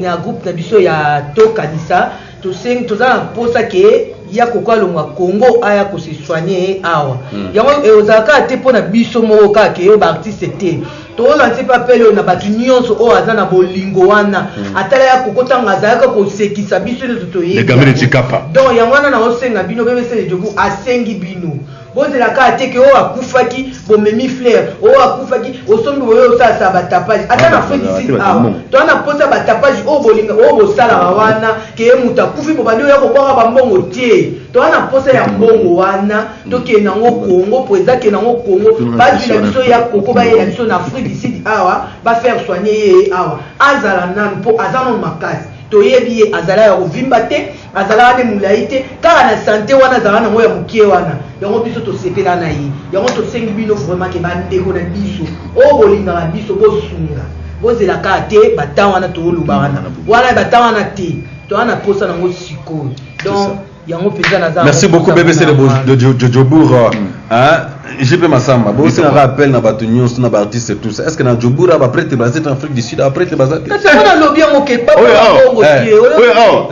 Speaker 1: na groupe na biso ya Tokanisa, tosengi, toza na mposa ke ya koko alongwa Congo, aya kose soigner awa. Yango ezala kaka te mpona biso moko kaka ke baartiste te. Tozolancer mpe appel oyo na bato nyonso oyo aza na bolingo wana, atala ya koko ntango azalaka kosekisa biso nyonso, toyebi.
Speaker 3: Legambe Tshikapa.
Speaker 1: Donc yango wana naosenga bino, BBC de Djobu asengi bino. Bozela kaka te ke oyo akufaki bomemi fleur, oyo akufaki osombi boye osalasa ba tapage. Ata na Afrique du Sud awa toza na posa ba tapage oyo bolinga oyo bosalaka wana ke mutu akufi bobandi oya kobwaka ba mbongo te. Toza na posa ya mbongo wana tokende nango Congo, president akende nango Congo, bazwila biso ya koko bayela biso na Afrique du Sud awa ba faire soigner ye awa azala nanu po aza nanu makasi. Toyebi ye azala ya kovimba te, azalaka nde mulayi te, kaka na sante wana azalaka nango ya mukie wana, yango biso tosepela na ye, yango tosengi bino vraiment ke ba ndeko na biso oyo bolingaka biso bosunga, bozela kaka te ba temps wana toloba wana, wana ba temps wana te, toza na posa nango sikoyo, donc yango penza naza
Speaker 5: Merci beaucoup BBC de de Djobourg hein JP Massamba bo sina appel na bato nyonso na ba artistes tout ça est-ce que na Djobourg ba prêtre baza en Afrique du Sud ba prêtre baza te
Speaker 1: kasi wana lobi yango ke ba bongo te
Speaker 3: oyo awa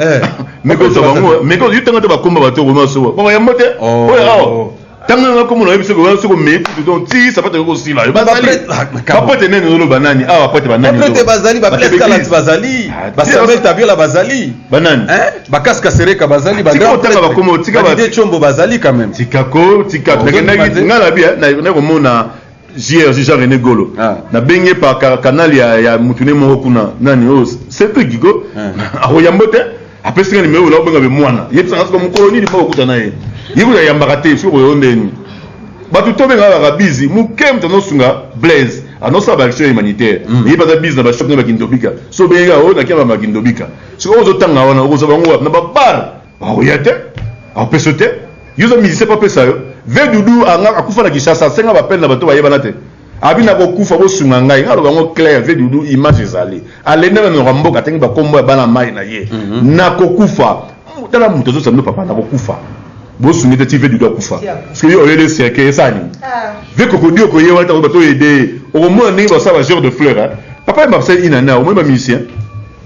Speaker 3: mais ko bango mais ko yutanga te bakomba bato ko maso ba yambo te oyo awa ntango nanga komona oyebi soki wana soki omei kutu donc ti sapatu ekoki kosila yo bazali bapote nene ozoloba nani awa bapote banani
Speaker 5: bapote bazali baplace kalati bazali basamuel tabiola bazali
Speaker 3: banani
Speaker 5: bakaska sereka bazali
Speaker 3: tika otanga bakoma tika
Speaker 5: badide chombo bazali quand même
Speaker 3: tika ko tika nakendaki ngai na bia na komona JRJ Jean René Golo nabengi ye par canal ya ya mutu ne moko kuna nani oyo Cedric ko akoyambo te apesi nga nimero oyo nakobenga be mwana yebisa nga soki mokolo nini mpo kokuta na ye ye kuta ayambaka te soki oyo ndeni bato tobenga baka bizi moke moto anosunga Blaise anosala ba action humanitaire ye baza bizi na ba shop na bakindobika so obengi nga oyo nakia bakindobika soki ozotanga wana okozwa bango wapi na babar akoya te akopesa te yo oza musicien mpo apesa yo ve dudu anga akufa na Kinshasa asenga bapele na bato bayebana te abi nakokufa bosunga ngai ngai aloba yango clair ve dudu image ezali alenda na minoko ya mboka atangi bakombo ya bana mai na ye nakokufa tala moto azosala bino papa nakokufa bosungi te ti ve dudu akufa parce que yo oyele cercueil esala nini ve kokodi okoye wana ntango bato oyede ye okomona ndenge basala ba genre de fleur papa ye basali inana omoni ba musicien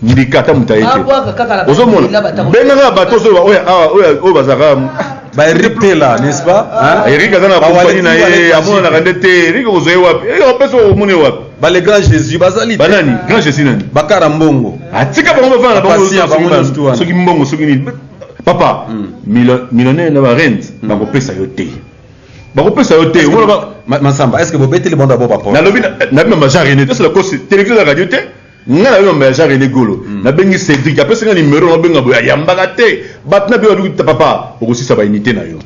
Speaker 3: ndika ata moto aye te ozomona bengaka bato ozoloba oyo awa oyo bazalaka
Speaker 5: ba Eric Tela n'est-ce pas
Speaker 3: hein? Eric aza na compagnie na ye amonanaka nde te Eric okozwa ye wapi Eric opesa omoni ye wapi
Speaker 5: ba le grand Jésus bazali
Speaker 3: banani grand Jésus nani
Speaker 5: bakara mbongo
Speaker 3: atika bango bafanda na bango soki mbongo soki nini papa millionnaire na ba rente bakopesa yo te bakopesa yo te
Speaker 5: Masamba est-ce que bobeteli bango d'abord ba porte
Speaker 3: nalobi nabi mama Jean René tosala kosi télévision ya radio te nga na yomba ya Jean René Golo nabengi Cédric apesi nga numéro nabenga boye ayambaka te bato na biso babi papa okosisa ba unité na yo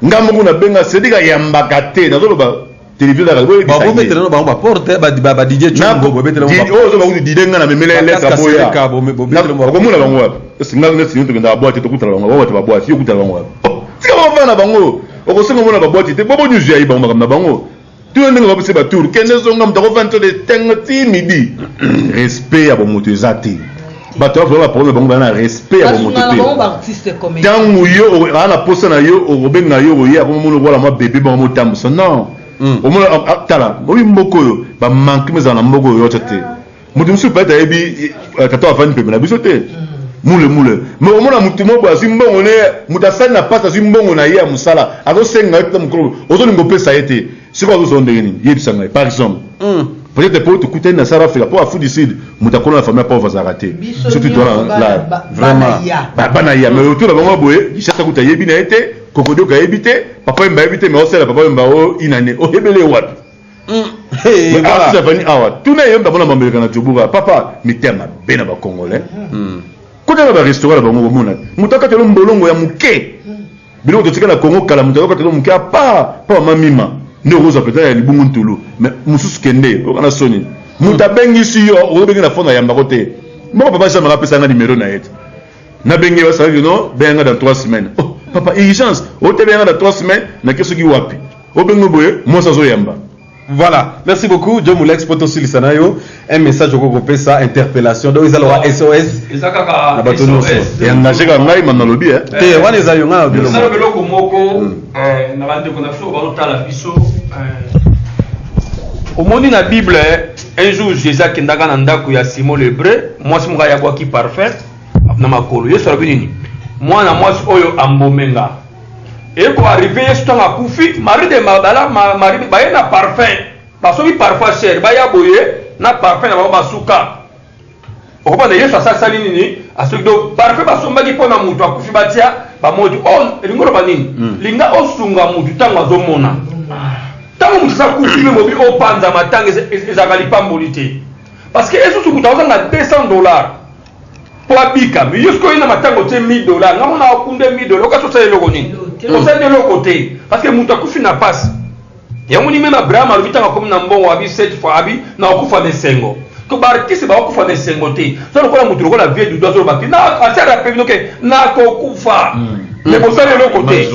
Speaker 3: nga moko nabenga Cédric ayambaka te nazoloba télévision ya radio
Speaker 5: bobetela no bango ba porte ba Didier Chombo bobetela
Speaker 3: bango oyo ozo bakuti Didier nga na memela ye lettre boya okomona bango wapi esi nga neti nini tokendaka boîte tokutana bango bango bato ba boîte yo okutana bango wapi tika bango bana bango okosenga omona ba boîte te bobo news ya ye bango makambo na bango tuna ndenge bapesi ba tour kende zonga moto akofanda to de tengo ti midi respect ya bomoto eza te bato bafula ba problème bango baza na respect ya bomoto te ntango yo aa na posa na yo okobenga yo oye akomomona okola mwa bebe bango motambusa non omona tala oyi mboka oyo bamanque ezala na mboka oyo otya te moto mosusu peut-être ayebi tata afandi pembe na biso te mule mule mais omona motu moko azwi mbongo ne moto asali na mpasi azwi mbongo na ye ya mosala azosenga yo tata mokolo ozolinga opesa ye te sikoyo azozwa ndenge nini yebisa ngai par exemple peut-être po tokutani na South Africa po Afrique du Sud moto akona na famille ya pauvre azalaka te surtout towana
Speaker 5: vraiment
Speaker 3: bana ya mais otuna bango boye Kinshasa kuta ayebi na ye te Kokodioka ayebi te papa Wemba ayebi te mais osala papa Wemba o inane oyebele wapi artiste avandi awa tuna ye mpe amona mameleka na Joburg papa mitema mabe na bacongolais kota na barestaurant na bango komona moto akatelo mbolongo ya moke biloko totika na Congo kala moto akatelo moke apa pa mama mima nde okozwa peut-être ya libungu ntulu mais mosusu kende oyoka na soni moto abengisi yo okobengi na fone ayambako te moko papa Jean Marie apesanga numero na ye te nabengi basalaki no benga dans 3 semaines oh papa urgence ote benga dans 3 semaines nake soki wapi obengi boye mwasi azoyamba.
Speaker 5: Voilà, merci beaucoup Joe Mulex poto silisa na yo un message okokopesa interpellation donc ezala SOS
Speaker 6: eza kaka
Speaker 5: na bato nyonso
Speaker 3: engage ka ngai ma nalobi
Speaker 5: te wana eza yo ngai na
Speaker 6: biloko eloko moko na bandeko na biso bazotala biso omoni na Bible un jour Jésus akendaka na ndako ya Simon l'Hébreu mwasi moko ayabwaki parfum na makolo Yesu alobi nini mwana mwasi oyo ambomenga eko arrive Yesu ntango akufi Marie de Magdala Marie baye na parfum basoki parfum cher baya boye na parfum na bango basuka okopana Yesu asalisali nini asoki donc parfum basombaki mpo na moto akufi batia. Bamodi oyo elingi oloba nini? Linga osunga mutu ntango azomona. Ntango moto aza kufi mpe bobi opanza matanga, ezalaka lipamboli te, parce que esusu moto azanga 200 $ mpo abika. Mais yo soki oye na matanga, otie 1000 $, nga mona akunde 1000 $, okasi osala eloko nini? Osali eloko te, parce que moto akufi na pasi. Yango ni même Abraham alobi, ntango akomi na mbongo, abi cette fois abi na okufa na esengo. To baartiste bakokufa na esengo te. So lokola moto lokola vieux Dudu azolobaki na asala pe bino ke nakokufa, mais bosali eloko te.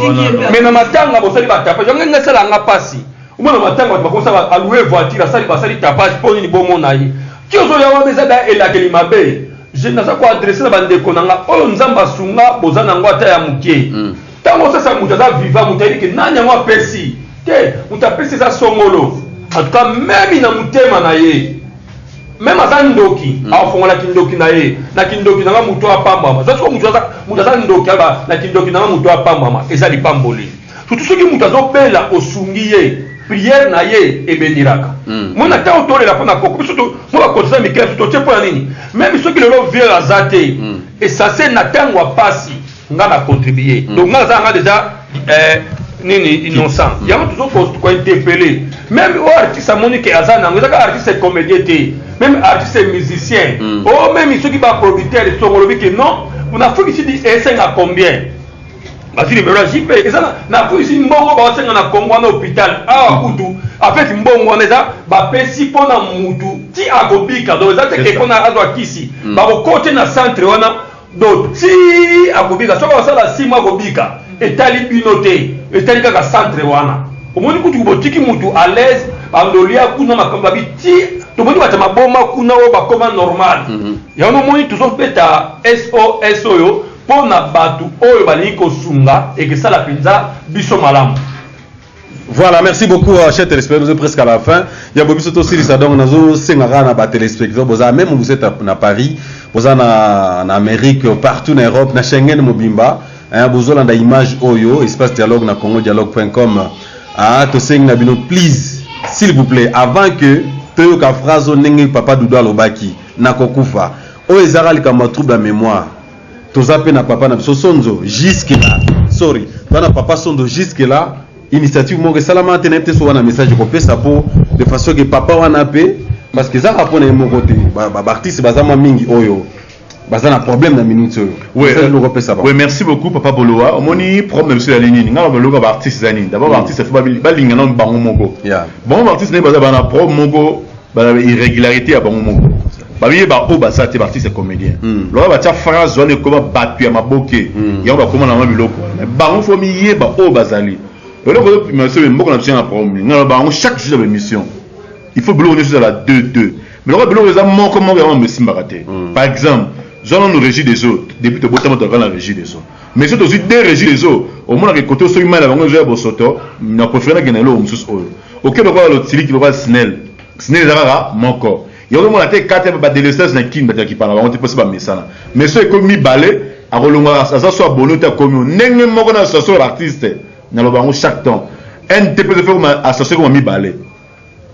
Speaker 6: Mais na matanga bosali batapage. Yango ngai esala nga mpasi, omona matanga bato bakosala, alouer voiture, asali, basali tapage. Mpo nini? Bomona ye ti ozoya wana, eza da elakeli mabe. Je naza koadresser na bandeko na nga oyo Nzambe asunga, boza nango ata ya moke. Ntango osasa moto aza vivant, moto ayebi ke nani yango apesi te. Moto apesi eza songolo. En tout cas, même na motema na ye, même aza ndoki, akofongola kindoki na ye. Na kindoki nanga moto apambwama. Za soki moto aza ndoki, aba na kindoki nanga moto apambwama, eza lipamboli. Surtout soki moto azobela, osungi ye, prière na ye ebeniraka. Mona ntango tolela mpo na koko biso, mo bakotisa mikele biso totie mpo na nini? Même soki lelo vieux aza te, esase na ntango ya pasi nga na contribuer. Donc nga naza nga déjà nini, innocent. Yango tozo kointerpeller même oyo artiste amoni ke aza nango, eza kaka artiste comédien te, même artiste musicien oyo, même soki baproducteur songo olobi ke non, na Afrique Sud esenga combien, bazwi numéro ya JP, eza na Afrique Sud, mbongo baosenga na Congo wana hôpital awa kutu. En fait, mbongo wana eza bapesi mpona mutu ti akobika. Donc eza teke mpona azwa kisi, bakokote na centre wana. Donc ti akobika, soki akosala 6 mois akobika, etali bino te, etali kaka centre wana. Omoni kutu botiki mutu à l'aise, bandolia kuna makambo babi ti tomoni bato maboma kuna oyo bakoma normal. Yango omoni tozobeta SOS oyo mpo na bato oyo balingi kosunga, ekesala mpenza biso malamu.
Speaker 5: Voilà, merci beaucoup, chers téléspectateurs. Nous sommes presque à la fin. Il y a beaucoup de choses donc nous sommes ba téléspectateurs. Vous même vous êtes à Paris, vous êtes en Amérique, partout en Europe, na Schengen mobimba. Hein, vous avez image oyo, espace dialogue na congodialogue.com. Ah, to senga bino, please, s'il vous plaît, avant que toyoka phrase ndenge papa Doudou alobaki nakokufa. Oyo ezaka likambo ya trouble ya mémoire. Toza pe na papa na biso Sonzo jusque là. Sorry, toza na papa Sonzo jusque là. Initiative moko esalama te, nayebi te so wana message ekopesa mpo de façon ke papa wana mpe, parce que ezaka mpo na ye moko te, baartiste baza mwa mingi oyo baza na problème na minute oyo.
Speaker 3: Ouais,
Speaker 5: okopesa
Speaker 3: ouais, merci beaucoup papa Boloa. Omoni problème biso ezali nini? Ngai baloka baartiste eza nini? D'abord baartiste faut balinga nano bango moko. Bango baartiste ndenge baza, bana problème moko, bana irrégularité ya bango moko, babiyeba oyo baza te. Baartiste comédien, lokola batia phrase wana, ekoma bato ya maboke. Yango bakoma na mwa biloko wana. Bango faut miyeba oyo bazali. Eloko ozopima biso, mboka na biso na problème. Ngai bango chaque jour ya baémission, il faut biloko nyonso ezala deux deux, mais lokola biloko eza moko moko, yango esimbaka te. Par exemple, zwa nanu Régie des eaux. Depuis tobotama, tozalaka na Régie des eaux, mais soki tozwi deux Régie des eaux, omonaka ekote soki mai na bango ezoya bosoto, na préféré nakende eloko mosusu oyo oke lokola lotiliki, lokola SNEL. SNEL eza kaka moko, yango omona te kati ya badélestage na Kini, bato ya kipana bango te mposi bamesana. Mais so ekomi mibale, akolonga aza so abonné te, akomi ndenge moko na association ya artiste. Naloba yango chaque temps, NTPC fe koma association, koma mibale.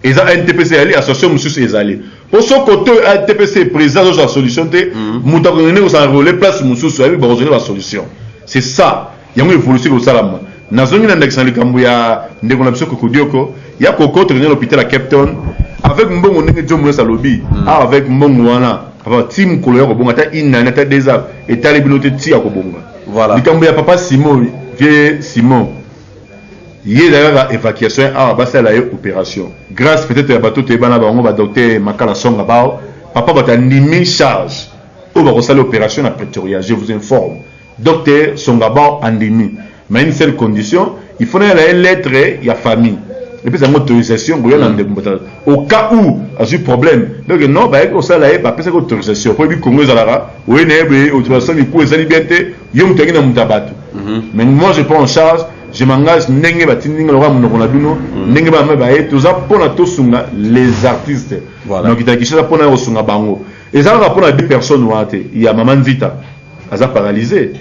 Speaker 3: Eza NTPC ezali, association mosusu ezali. Mpo so kote oyo NTPC président azozwa solution te, moto akokende kos'enrôler place mosusu, ayebi bakozwele basolution. C'est ça, yango évolution ekosalama. Nazongi na ndakisa na likambo ya ndeko na biso Kokodioko ya koko. Tokende na l'hôpital ya Cape Town avec mbongo ndenge John Moyes alobi awa. Avec mbongo wana, ava ti mokolo ya kobonga, ata une année, ata 2 ans, etali bino te, ti ya kobonga. Likambo ya papa Simon, vieux Simon, ye ezali kaka évacuation awa, basala ye opération. Grâce peut-être ya bato toyebana bango, badocteur Makala Songa bao papa, bato andimi charge oyo bakosala opération na Pretoria. Je vous informe, docteur Songabao andimi, mais une seule condition: il faut nayela ye lettre ya famille epesa yango autorisation koya na ndeko bato au cas où azwi problème. Donc non, bayaki kosala ye, bapesaki autorisation po yebi Kongo ezalaka oye na ye boye, autorisation miku ezali bien te, yo moto ayaki na moto ya bato. Mais moi, je prends en charge, je m'engage ndenge batindi nga lokola monoko na bino, ndenge bama baye toza mpona tosunga les artistes. Donc itaki Kinshasa mpona kosunga bango, eza kaka mpona deux personnes wana te. Ya mama Nzita aza paralysé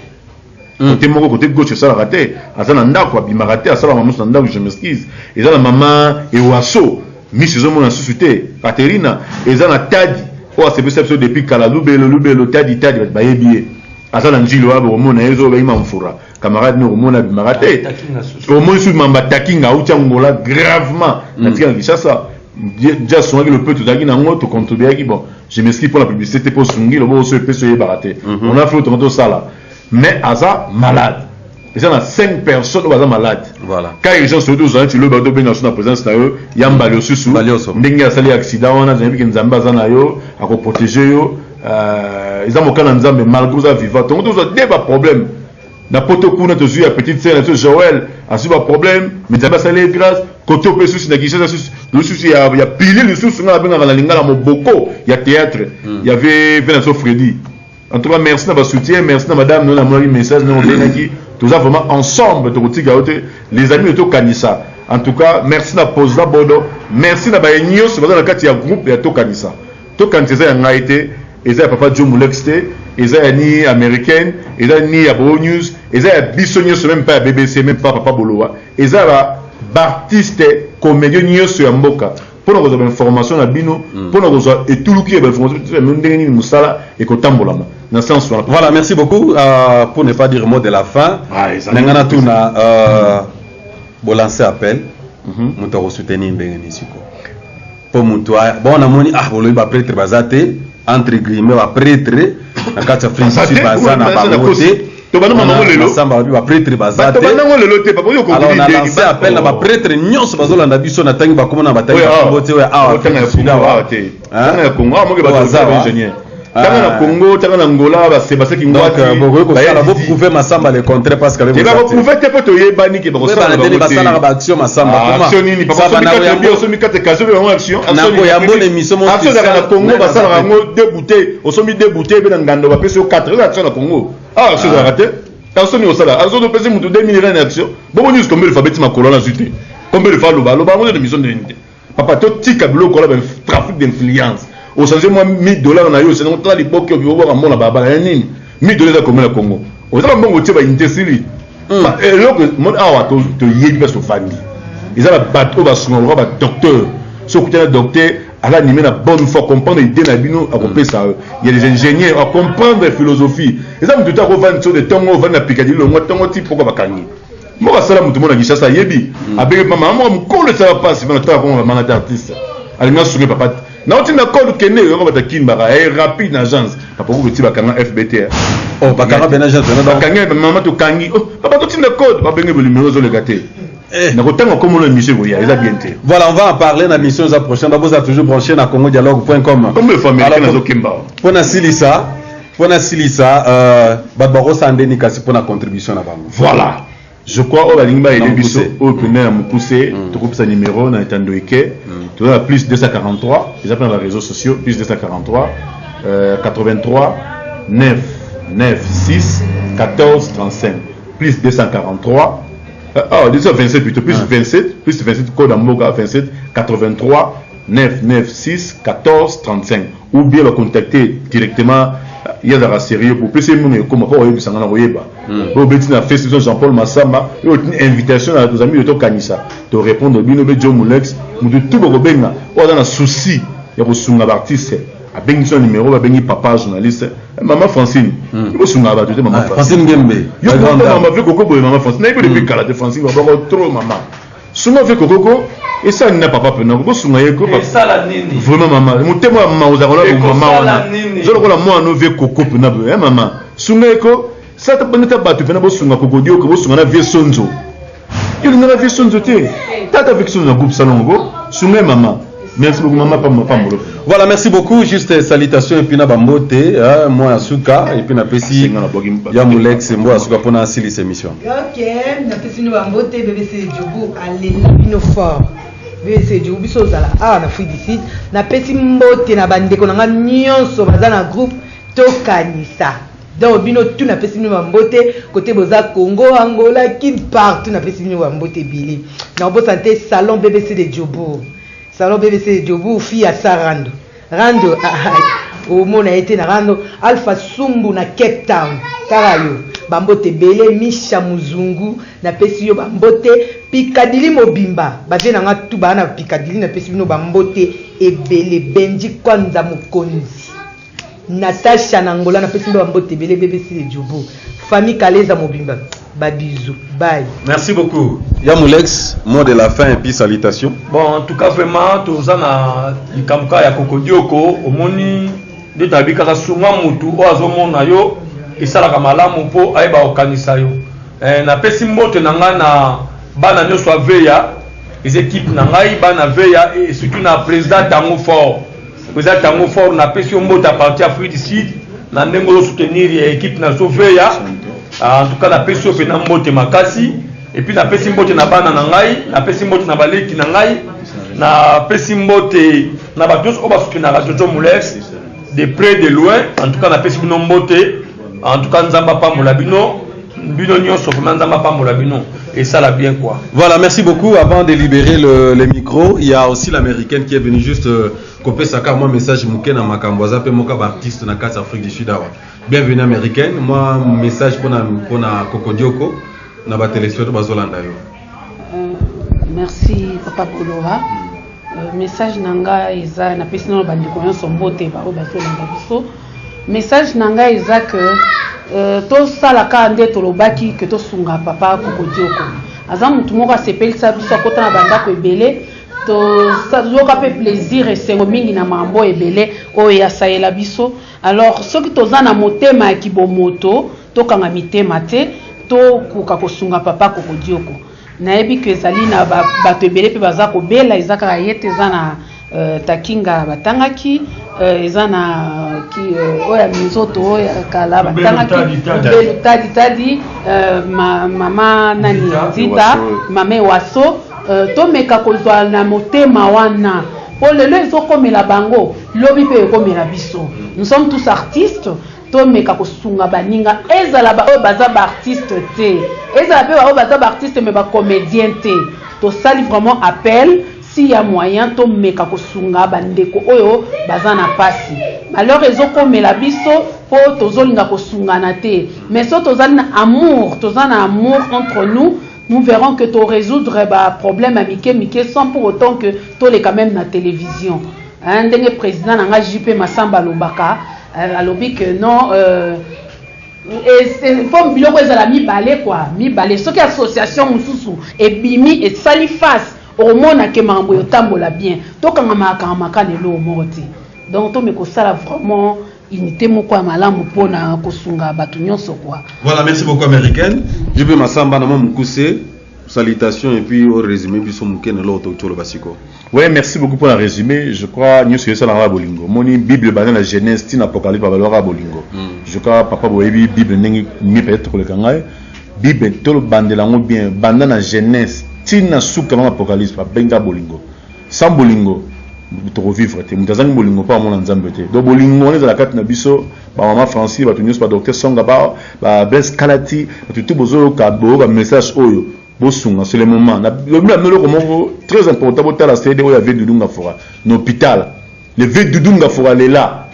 Speaker 3: côté moko, côté gauche esalaka te, aza na ndako, abimaka te, asalaka mosusu na ndako, je m'excuse. Eza na mama Ewaso, miso ezomona susu te, Katerina. Eza na Tadi oyo asepesa biso depuis kala, Lubelo Lubelo, Tadi Tadi, bato bayebi ye. Aza na Ndjili wana, bokomona ye, ozo bengi Mfura camarade ni okomona abimaka te. Omoni susu Mamba Takinga auti Angola gravement natika na Kinshasa. Dia asungaki le peu tozalaki nango, tocontribuaki. Bon, je m'excuse pour la publicité te, mpo osungi loboko so epesi, oyebaka te. On a fait otonga tosala, mais aza malade. Eza na 5 personnes oyo baza malade.
Speaker 5: Voilà.
Speaker 3: Ka urgence oyo tozala ti lobi, tobenga so na présence na yo ya mbali osusu. Ndenge asali accident wana, nayebi ke Nzambe aza na yo, akoprotéger yo. Eza moka na Nzambe, malgré oza vivant. Tongo tozwa de baproblème na poto kuna, tozwi ya petite sœur na biso Joël, azwi baproblème, mais Nzambe asali ye grâce. Kote mpe susu na Kinshasa, susu lisusu ya pili lisusu, nga nabengaka na lingala moboko ya théâtre, y avait ve na biso Freddy. En tout cas, merci na basoutien, merci na madame no namonaki message ndenge obengaki. Toza vraiment ensemble, tokotika yo te, les amis, tokanisa. En tout cas, merci na posa bodo, merci na baye nyonso baza na kati ya groupe ya Tokanisa. Tokanisa eza ya ngai te, eza ya papa Joe Mulex te, eza ya ni américaine, eza ni ya Bo News, eza ya biso nyonso, même pas ya BBC, même pas papa Bolowa, eza ya baartiste comédien nyonso ya mboka, mpona kozwa bainformation na bino, mpona kozwa etuluki ya bainformation ndenge nini mosala ekotambolama na sens wana.
Speaker 5: Voilà, merci beaucoup. Pour ne pas dire mot de la fin,
Speaker 3: Ah, ezali-
Speaker 5: nanga natuna, bolancer appel, moto akosoutenir ndenge nini siko mpo moto bon, namoni ah, bolobi baprêtre baza te, entre guillemets baprêtre na kati ya Afrique
Speaker 3: Baza
Speaker 5: du Sud
Speaker 3: te,
Speaker 5: baza na
Speaker 3: baza na
Speaker 5: bango
Speaker 3: kosi.
Speaker 5: te.
Speaker 3: Tobanda mamango lelo.
Speaker 5: Masamba balobi baprêtre baza
Speaker 3: bato
Speaker 5: te.
Speaker 3: bandango lelo te, papa oyo.
Speaker 5: Alors na lancé appel na baprêtre nyonso bazolanda biso na ntangi bakoma na batangi bakombo te oyo awa.
Speaker 3: Tanga ya
Speaker 5: Afrique du Sud
Speaker 3: Congo
Speaker 5: awa.
Speaker 3: awa te, tanga ya Congo awa moke.
Speaker 5: Oyo
Speaker 3: Bato
Speaker 5: aza awa.
Speaker 3: ingénieur, tanga na
Speaker 5: Ah.
Speaker 3: Congo, tanga na Ngola, basebase.
Speaker 5: Donc
Speaker 3: Kingwati
Speaker 5: bokoki kosala, boprouve Masamba le contraire parce que
Speaker 3: bakoprouve te mpo toyebani ke bakosala.
Speaker 5: Ndeni basalaka baaction Masamba.
Speaker 3: Action nini, papa?
Speaker 5: Saba
Speaker 3: Osomi
Speaker 5: na
Speaker 3: kate
Speaker 5: oyambo-
Speaker 3: bi osomi kate kasi obi bango action.
Speaker 5: Na koyambo na émission mo
Speaker 3: Action ezalaka na
Speaker 5: spéciale,
Speaker 3: Congo,
Speaker 5: ngai
Speaker 3: basalaka
Speaker 5: naza
Speaker 3: yango deux bouteilles, osomi deux bouteilles mpe na ngando bapesi yo 4, eza action na Congo. Awa action ezalaka te. Action nini osala? Action opesi mutu 2000 rand action bongo nyonso. Combien de fois abeti makolo wana azwi te? Combien de fois aloba aloba yango te? Émission ndeni te, papa, totika biloko wana, trafic d'influence. Ochange mwa 1000 $ na yo, osenango tala liboki obaka mbongo na balabala ya nini? 1000 $ eza combien na Congo? Ozala mbongo otie baunité esili. Eloko awa toyebi place tofandi, eza na bato oyo basunga lokola badocteur. So okutana docteur, aza animé na bonne foi, comprendre idée na bino, akopesa yo. Ya des ingénieurs, acomprendre philosophie. Eza motu te akovandi so de ntongo, ovandi na Pikadili longwa ntongo ti poko bakangi moko asala motu mona Kinshasa, ayebi abenge mama moko mokolo esala mpasi mpona tala kongo bamanga te. Artiste alingi asunge papa te, nauti na code kende yoko bato akimbaka ye rapide na agence, papa okoti bakanga FBT.
Speaker 5: Oh, bakanga bena agence bena donc.
Speaker 3: Bakangi mama, tokangi. Oh, papa, totinda code, babenge bo numéro ezoleka te. Nakotanga komona émission ekoya, eza bien te.
Speaker 5: Voilà, on va en parler na mission za prochaine. D'abord, vous toujours branché na congodialogue.com.
Speaker 3: Comme le faut américain azokemba.
Speaker 5: Mpona silisa, bato bakosala ndeni kasi mpona contribution na bango?
Speaker 3: Voilà, je crois oyo balingi
Speaker 5: Na
Speaker 3: bayede biso
Speaker 5: mokuse.
Speaker 3: Oyo pene ya mokuse, tokopesa numéro na etando eke. Toza na plus 243, eza mpe na baréseaux sociaux, plus 243 83 9 9 6 14 35, plus 243 oh, 227 plutôt, plus 27, plus 27, code ya mboka 27 83 9 9 6 14 35, ou bien bacontacter directement. Ye azalaka sérieux po opesi ye mbongo ekoma mpo koyebisanga na koyeba oyo obeti na Facebook Jean Paul Masamba, oyo otini invitation na tozami oyo tokanisa, torépondre bino mpe. John Mulex, motu tu bokobenga oyo aza na souci ya kosunga baartiste, abengi biso na numéro, babengi papa journaliste. Mama Francine, bosungaka bato te, mama.
Speaker 5: Francine Ngembe.
Speaker 3: Yo mama ve koko boye, mama Francine, nayebi depuis kala te. Francine babako trop, mama sunga ve kokoko esala nini na papa mpena bosunga ye ko.
Speaker 2: Esala nini?
Speaker 3: Vraiment mama, motema ya mama ozalaka na mama wana.
Speaker 2: Nini?
Speaker 3: Oza lokola mwana ve koko mpena boye, mama sunga ye ko sata neta bato mpena bosunga kokodioka, bosunga na vie sonzo. Yo olingaka vie sonzo te, tata vie sonzo na groupe salongo, sunga ye mama. Merci beaucoup mama Pambolo.
Speaker 5: Voilà, merci beaucoup. Juste salutations et puis na bambote, hein, moi Asuka et puis na pesi ya Mulex mbo Asuka pona silisa émission.
Speaker 1: Ok, napesi bino bambote. BBC Djobu alela bino fort. BBC Djobu, biso ozala awa na Afrique du Sud. Napesi mbote na bandeko na nga nyonso baza na groupe Tokanisa. Donc bino tu, napesi bino bambote kote boza, Congo, Angola, Kin, partout, napesi bino bambote ebele. Nakobosana te salon BBC de Djobourg, salon BBC de Djobourg, fille ya sa rando rando, omona ye te na rando. Alpha Sumbu na Cape Town, kaka yo, bambote ebele. Misha Muzungu, napesi yo bambote. Pikadili mobimba, bavie na nga tu baa na Pikadili, napesi bino bambote ebele. Benji Kwanza mokonzi. Natacha na Angola napesi bino ba mbote ebele BBC de Djobo famille Kaleza mobimba ba bisous bye.
Speaker 5: Merci beaucoup ya Mulex mot de la fin et puis salutation.
Speaker 6: Bon en tout cas vraiment toza na likambo kaka ya kokodioko omoni nde toyebi kaka sunga mutu oyo azomona yo esalaka malamu mpo ayeba kokanisa yo eh, napesi mbote na ngai na bana nyonso ya veya eza ekipe na ngai bana veya et surtout na président tango fort President Tango Fort napesi yo mbote à partir Afrique du Sud na ndenge ozo soutenir équipe na biso Veya. Ah, en tout cas napesi yo pena mbote makasi et puis napesi mbote na bana na ngai, napesi mbote na baleki na ngai, napesi mbote na bato nyonso oyo basoutenaka Jojo Mules de près de loin. En tout cas napesi bino mbote. En tout cas Nzambe apambola bino. Bino nyonso vraiment Nzambe apambola bino et ça la bien quoi.
Speaker 5: Voilà, merci beaucoup. Avant de libérer le, le micro, il y a aussi l'américaine qui est venue juste euh, kopesa moi message moke na makambo aza pe moka ba artiste na kati Afrique du Sud awa. Bienvenue américaine. Moi message pona pona Kokodioko na ba téléspectateurs bazolanda yo.
Speaker 4: Euh, merci papa Bolora. Euh, message na nga eza napesi nano bandeko nyonso mbote baoyo bazolanda biso message na ngai eza que euh, tosala kaka nde tolobaki ke tosunga papa kokodioko aza motu moko asepelisa biso akota na bandako ebele toyoka mpe plaisir esengo mingi na mambo ebele oyo asayela biso alors soki toza na motema ya kibomoto tokanga mitema te tokoka kosunga papa kokodioko Nayebi que ezali na ba bato ebele pe baza kobela eza kaka ye te eza na euh, takinga batangaki euh, eza na ki, euh, oyo ya minzoto oyo ya kala batangaki belu tadi tadi euh, ma, mama nani nzita mama ewaso euh, tomeka kozwa na motema wana po lelo ezokomela bango lobi mpe ekomela biso nous sommes tous artistes Tomeka kosunga baninga ezala ba oyo baza ba artiste te ezala pe ba oyo baza ba artiste mais ba comedien te tosali vraiment appel si ya moyen tomeka kosunga ba ndeko oyo baza na pasi malheur ezokomela biso po tozolinga kosungana te mais so tozali na amour toza na amour entre nous nous verrons que to résoudre ba problème ya mike mike sans pour autant que toleka même na télévision hein, ndenge président na nga JP Massamba alobaka euh, alobi que non euh, faut biloko ezala mibale quoi mibale soki association mosusu ebimi esali face okomona ke makambo eotambola bien tokangamaka kangamaka na eloko moko te donc tomeka kosala vraiment unité moko ya malamu mpona kosunga bato nyonso quoi.
Speaker 5: Voilà, merci beaucoup américaine. JP Massamba na mwa mokuse salutation et puis au résumé biso moke na eloko toki toloba sikoyo.
Speaker 3: Ouais, merci beaucoup pour le résumé. Je crois nyonso esalaka bolingo. Moni Bible banda na Genèse ti na Apocalypse balobaka bolingo. Je crois papa boyebi Bible ndenge mieux peut-être koleka ngai. Bible tolobandela yango bien banda na Genèse ti na suka na Apocalypse babenga bolingo. Sans bolingo toko vivre te. Moto azangi bolingo mpo amona Nzambe te. Donc bolingo wana ezala kati na biso ba mama Francis, bato nyonso ba docteur Songa ba ba Blaise Kalati, bato tout bozoyoka boyoka message oyo bosunga c'est le moment. Na lobi na eloko moko très important botala CD oyo ya Vieux Doudou Ngafura na hôpital. Le Vieux Doudou Ngafura lela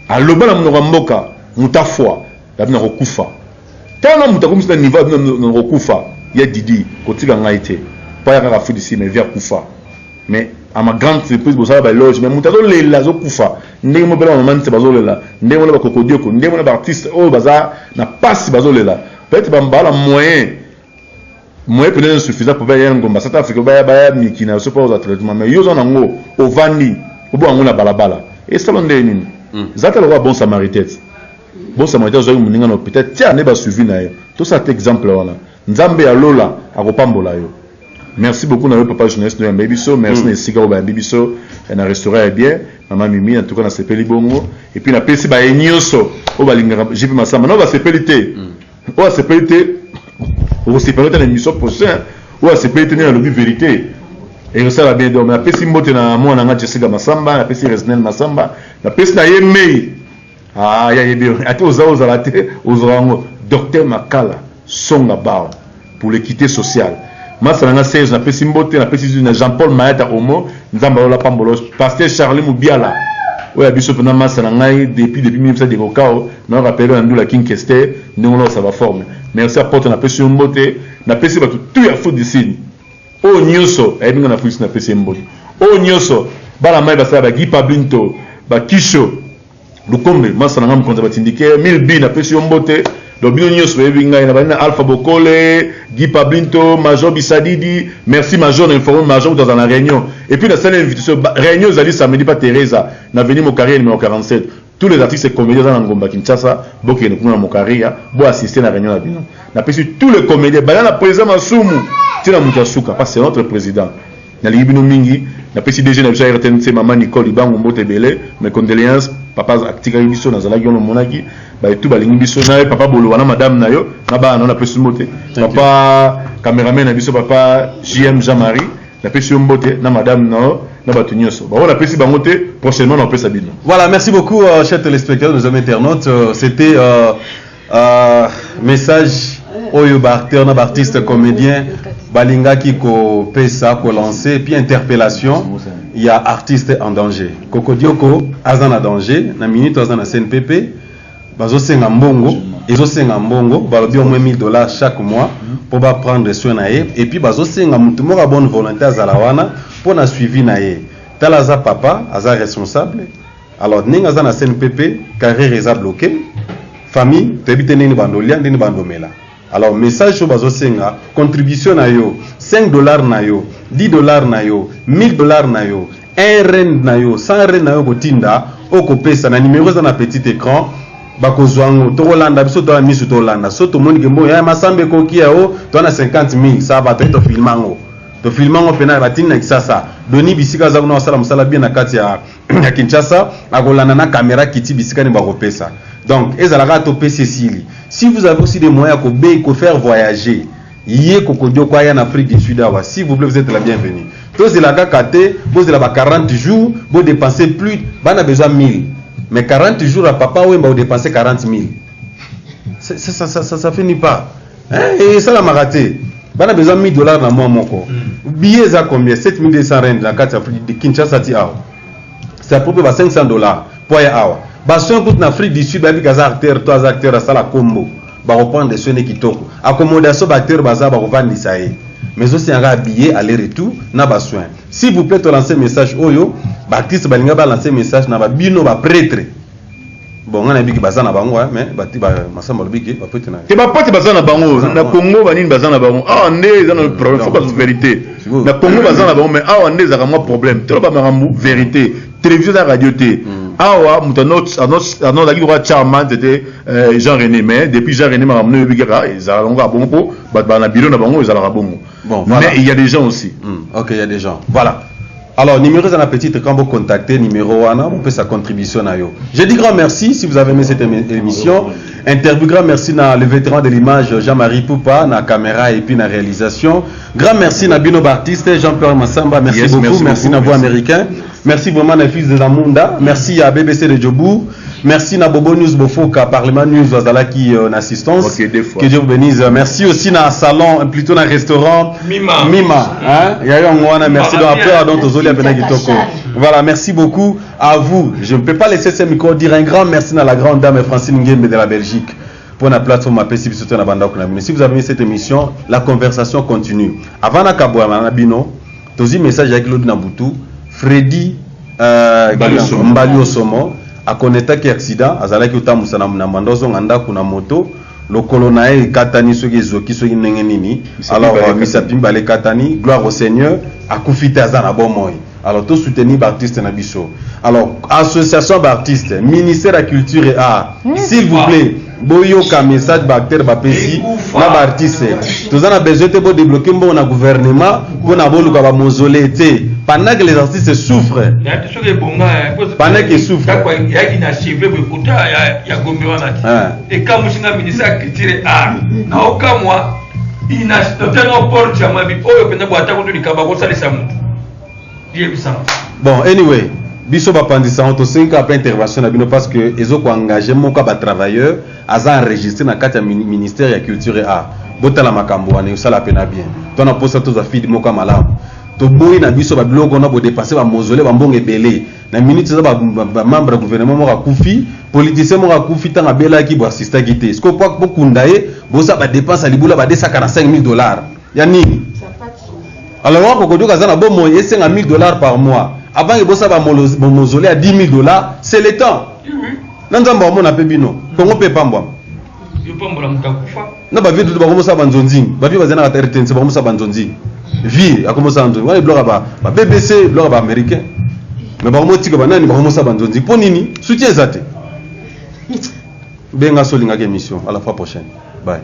Speaker 3: aloba na monoko ya mboka moto afwa labi na kokufa. Tala na moto akomisi na niveau na kokufa ya Didi kotika ngai te po aya kaka Afrique du Sud mais vie akufa mais à ma grande surprise bosala ba éloge mais moto azolela azokufa ndenge moko mpe na mama Nse bazolela ndenge moko na ba Kokodioko ndenge moko na ba artiste oyo baza na pasi bazolela peut-être bambala moyen moyen peut-être insuffisant po baya ngomba South Africa baya baya miki na so po ozwa traitement mais yo oza nango ovandi obo yango na balabala esala ndenge nini zata lokola bon samaritain Bon samaritain azwaki moninga na hopital tia nde ba suivi na ye tosala te exemple wana nzambe ya lola akopambola yo merci beaucoup na yo papa journaliste noyambe biso merci na esika oyo bayambi biso na restaurant ya bien mama mimi en tout cas nasepeli bongo et puis napesi baye nyonso oyo balingaka JP Massamba nao basepeli te oyo asepeli te okosepela te na émission prochain oyo asepeli te nde nalobi vérité ekosala bien donc napesi mbote na mwana nga Jessica Massamba napesi Resnel Massamba napesi na ye mei Ah, ya yebi ate oza ozala te ozala yango docteur Makala Songa Bao pour l'équité sociale masa na nga Serge napesi mbote napesi na Jean-Paul Mayata Omo Nzambe alola pambolo pasteur Charlie Mubiala oyo ya biso mpena masa na ngai depuis depuis 1900 Dekokao na rappele na ndula King Kester ndenge olakisa ba forme merci apôtre napesi yo mbote napesi bato tout ya Afrique du Sud oyo nyonso ayebi nga na Afrique du Sud napesi ye mbote oyo nyonso bana mai basala ba Guy Pablinto ba Kisho. Lukombe masa na nga mokonzi ya batindike 1000 bi napesi yo mbote. Donc bino nyonso boyebi ngai na bandi na Alpha Bokole, Guy Pablinto, Major Bisadidi. Merci Major na informe Major kutu azala na réunion. Et puis nasali invitation réunion ezali samedi pa Teresa na avenue Mokaria numéro 47. Tous les artistes et comédiens na Ngomba Kinshasa bokende kuna na Mokaria bo assister na réunion na bino. Napesi tous les comédiens baya na président Masumu tina moto ya suka parce que c'est notre président. Nalingi bino mingi. Napesi DG na biso ya RTNC mama Nicole Ibangu mbote ebele. Mes condoléances papa atikaki biso nazalaki wana omonaki baetu balingi biso na ye papa Bolowa na madame na yo na bana na yo napesi mbote. Papa cameraman na biso papa JM Jean-Marie napesi yo mbote na madame na yo na bato nyonso bango napesi bango te prochainement na opesa bino.
Speaker 5: Voilà, merci beaucoup chers téléspectateurs, nos amis internautes. C'était message oyo ba acteur na ba artiste comédien balingaki kopesa kolancer, puis interpellation ya artiste en danger. Kokodioko aza na danger na minute, aza na CNPP, bazosenga mbongo, ezosenga mbongo, balobi au moins 1000 $ chaque mois mpo baprendre soin na ye, et puis bazosenga motu moko ya bonne volonté azala wana mpo na suivi na ye. Tala, aza papa, aza responsable. Alors ndenge aza na CNPP, carrière eza bloqué, famille toyebi te ndenge bandolia, ndenge bandomela. Alors message oyo bazosenga contribution na yo, 5 $ na yo, 10 $ na yo, 1000 $ na yo, 1 rand na yo, 100 rand na yo, kotinda okopesa na numéro eza na petit écran. Bakozwa yango, tokolanda biso, toya miso tolanda. So tomoni ke mbongo ya masamba ekoki ya o toa na 50 000, ça va, toye tofilme yango, tofilme yango mpena batindi na Kisasa. Doni bisika aza kuna, basala mosala bien na kati ya Kinshasa, akolanda na caméra kiti bisika nini bakopesa. Donc ezalaka topesi esili. Si vous avez aussi des moyens ya kobe kofaire voyager ye Kokodioko aya na Afrique du Sud awa, s'il vous plaît, vous êtes la bienvenue. Tozela kaka te, bozela ba 40 jours, bodépenser plus. Bana besoin 1000, mais 40 jours à Papa Wemba odépenser 40 000, ça finit pas, hein? Esalamaka te. Bana besoin 1000 $ na mwa moko. Billet eza combien? 7200 rand na kati ya Afrique, Kinshasa ti awa, c'est à peu près ba 500 $ po aya awa. Basoin kutu na Afrique du Sud, bayebi aza acteur to aza acteur, asala kombo, bakoprendre soin ne kitoko. Accommodation, baacteur baza bakovandisa ye, mais osengaka billet aller retour na basoin. S'il vous plaît, tolance message oyo, baartiste balinga balance message na babino baprêtre. Bon, nga nayebiki baza na bango, mais bati masamba alobiki baprêtre na
Speaker 3: te, bapote baza na bango na Congo, banini baza na bango. Awa nde eza na problème, faut bazo vérité. Na Congo baza na bango, mais awa nde ezalaka mwa problème. Toloba makambo vérité, télévision eza radio te. Awa moto azalaki lokola charmant, c'était Jean René, mais depuis Jean René makambo no oyebi kaka ezalaka bango kaka bongo, mpo bato baa na biro na bango ezalaka bongo.
Speaker 5: Bon, voilà.
Speaker 3: Mais il y a des gens aussi.
Speaker 5: Ok, il y a des gens. Voilà. Alors, numéro eza na petit écran, vous contactez numéro wana, vous faites sa contribution na yo. Je dis grand merci si vous avez aimé cette émission. Interview, grand merci na le vétéran de l'image Jean-Marie Poupa, na caméra et puis na réalisation. Grand merci na bino artiste Jean-Pierre Massamba, merci
Speaker 3: Yes,
Speaker 5: beaucoup,
Speaker 3: merci
Speaker 5: merci,
Speaker 3: beaucoup,
Speaker 5: na voix
Speaker 3: merci.
Speaker 5: américain. Merci vraiment na fils de Zamunda, merci à BBC de Djobou. Merci na Bobo News Bofoka, Parlement News Azalaki en assistance.
Speaker 3: Ok, deux fois.
Speaker 5: Que Dieu vous bénisse. Merci aussi na salon, plutôt na restaurant
Speaker 2: Mima.
Speaker 5: Mima, hein? Il y a eu un wana, merci. Donc après, donc Tozoli Apena Kitoko. Voilà, merci beaucoup à vous. Je ne peux pas laisser ce micro dire un grand merci à la grande dame Francine Ngembe de la Belgique pour la plateforme APC Bisoto na banda kuna bino. Si vous avez aimé cette émission, la conversation continue. Avant na kabwa na bino, tozi message avec l'autre Nabutu, Freddy
Speaker 3: Mbali Osomo.
Speaker 5: Mbali Osomo akonetaki accident, azalaki kotambusa na manda ozonga ndako na moto, lokolo na ye ekatani, soki ezoki, soki ndenge nini.
Speaker 3: Misapi
Speaker 5: Alors
Speaker 3: mibale ekatani.
Speaker 5: Misapi mibale ekatani. Gloire au Seigneur, akufi te, aza na bomoi. Alors tosoutenir baartiste na biso. Alors association baartiste, ministère ya culture et art, s'il vous plaît, boyoka message baacteur bapesi
Speaker 2: Ekufa.
Speaker 5: na baartiste. Toza na besoin te bodébloquer mbongo na gouvernement mpona boluka bamausolée te pendant que les artistes souffrent.
Speaker 2: Ya te soki ebonga.
Speaker 5: Pendant qu'il souffre.
Speaker 2: Ndako eyaki na cheve boye kota ya Gombe wana ti ekamwisi nga ministère ya culture et art naokamwa notanga porte ya mabi oyo mpenza boye, ata kutu likambo akosalisa motu yebisanga.
Speaker 5: Bon, anyway, biso bapanzisa yango, tosengi kaka mpe intervention na bino parce que ezokoengage moko ya batravailleur aza enregistré na kati ya ministère ya culture et art. Botala makambo wana, esala mpena bien. To na mposa tozwa fide moko ya malamu. Toboyi na biso babiloko wana, bodépenser bamausolée, bambongo ebele. Na minute eza bamembre ya gouvernement moko akufi, politicien moko akufi, ntango abelaki boassistaki te. Sikoyo po bokunda ye, bosala badépense ya libula ba 245 000 $ ya nini? Alors wana kokodioka aza na bomoi, esenga 1000 $ par mois avant ke bosala bamausolée ya 10 000 $, c'est le temps. Na Nzambe amona pe bino. Kongo pe pambwama.
Speaker 6: Yo pambola moto akufa.
Speaker 5: Na ba vie tutu bakomosala banzonzingi. Ba vie bazali na kata RTNC bakomosala banzonzingi. Vie akomosala nzonzingi. Wana biloko ba ba BBC, biloko ba américain. Mais bakomotika banani bakomosala banzonzingi. Mpo nini? Soutien eza te. Benga so olingaki émission. À la fois prochaine. Bye.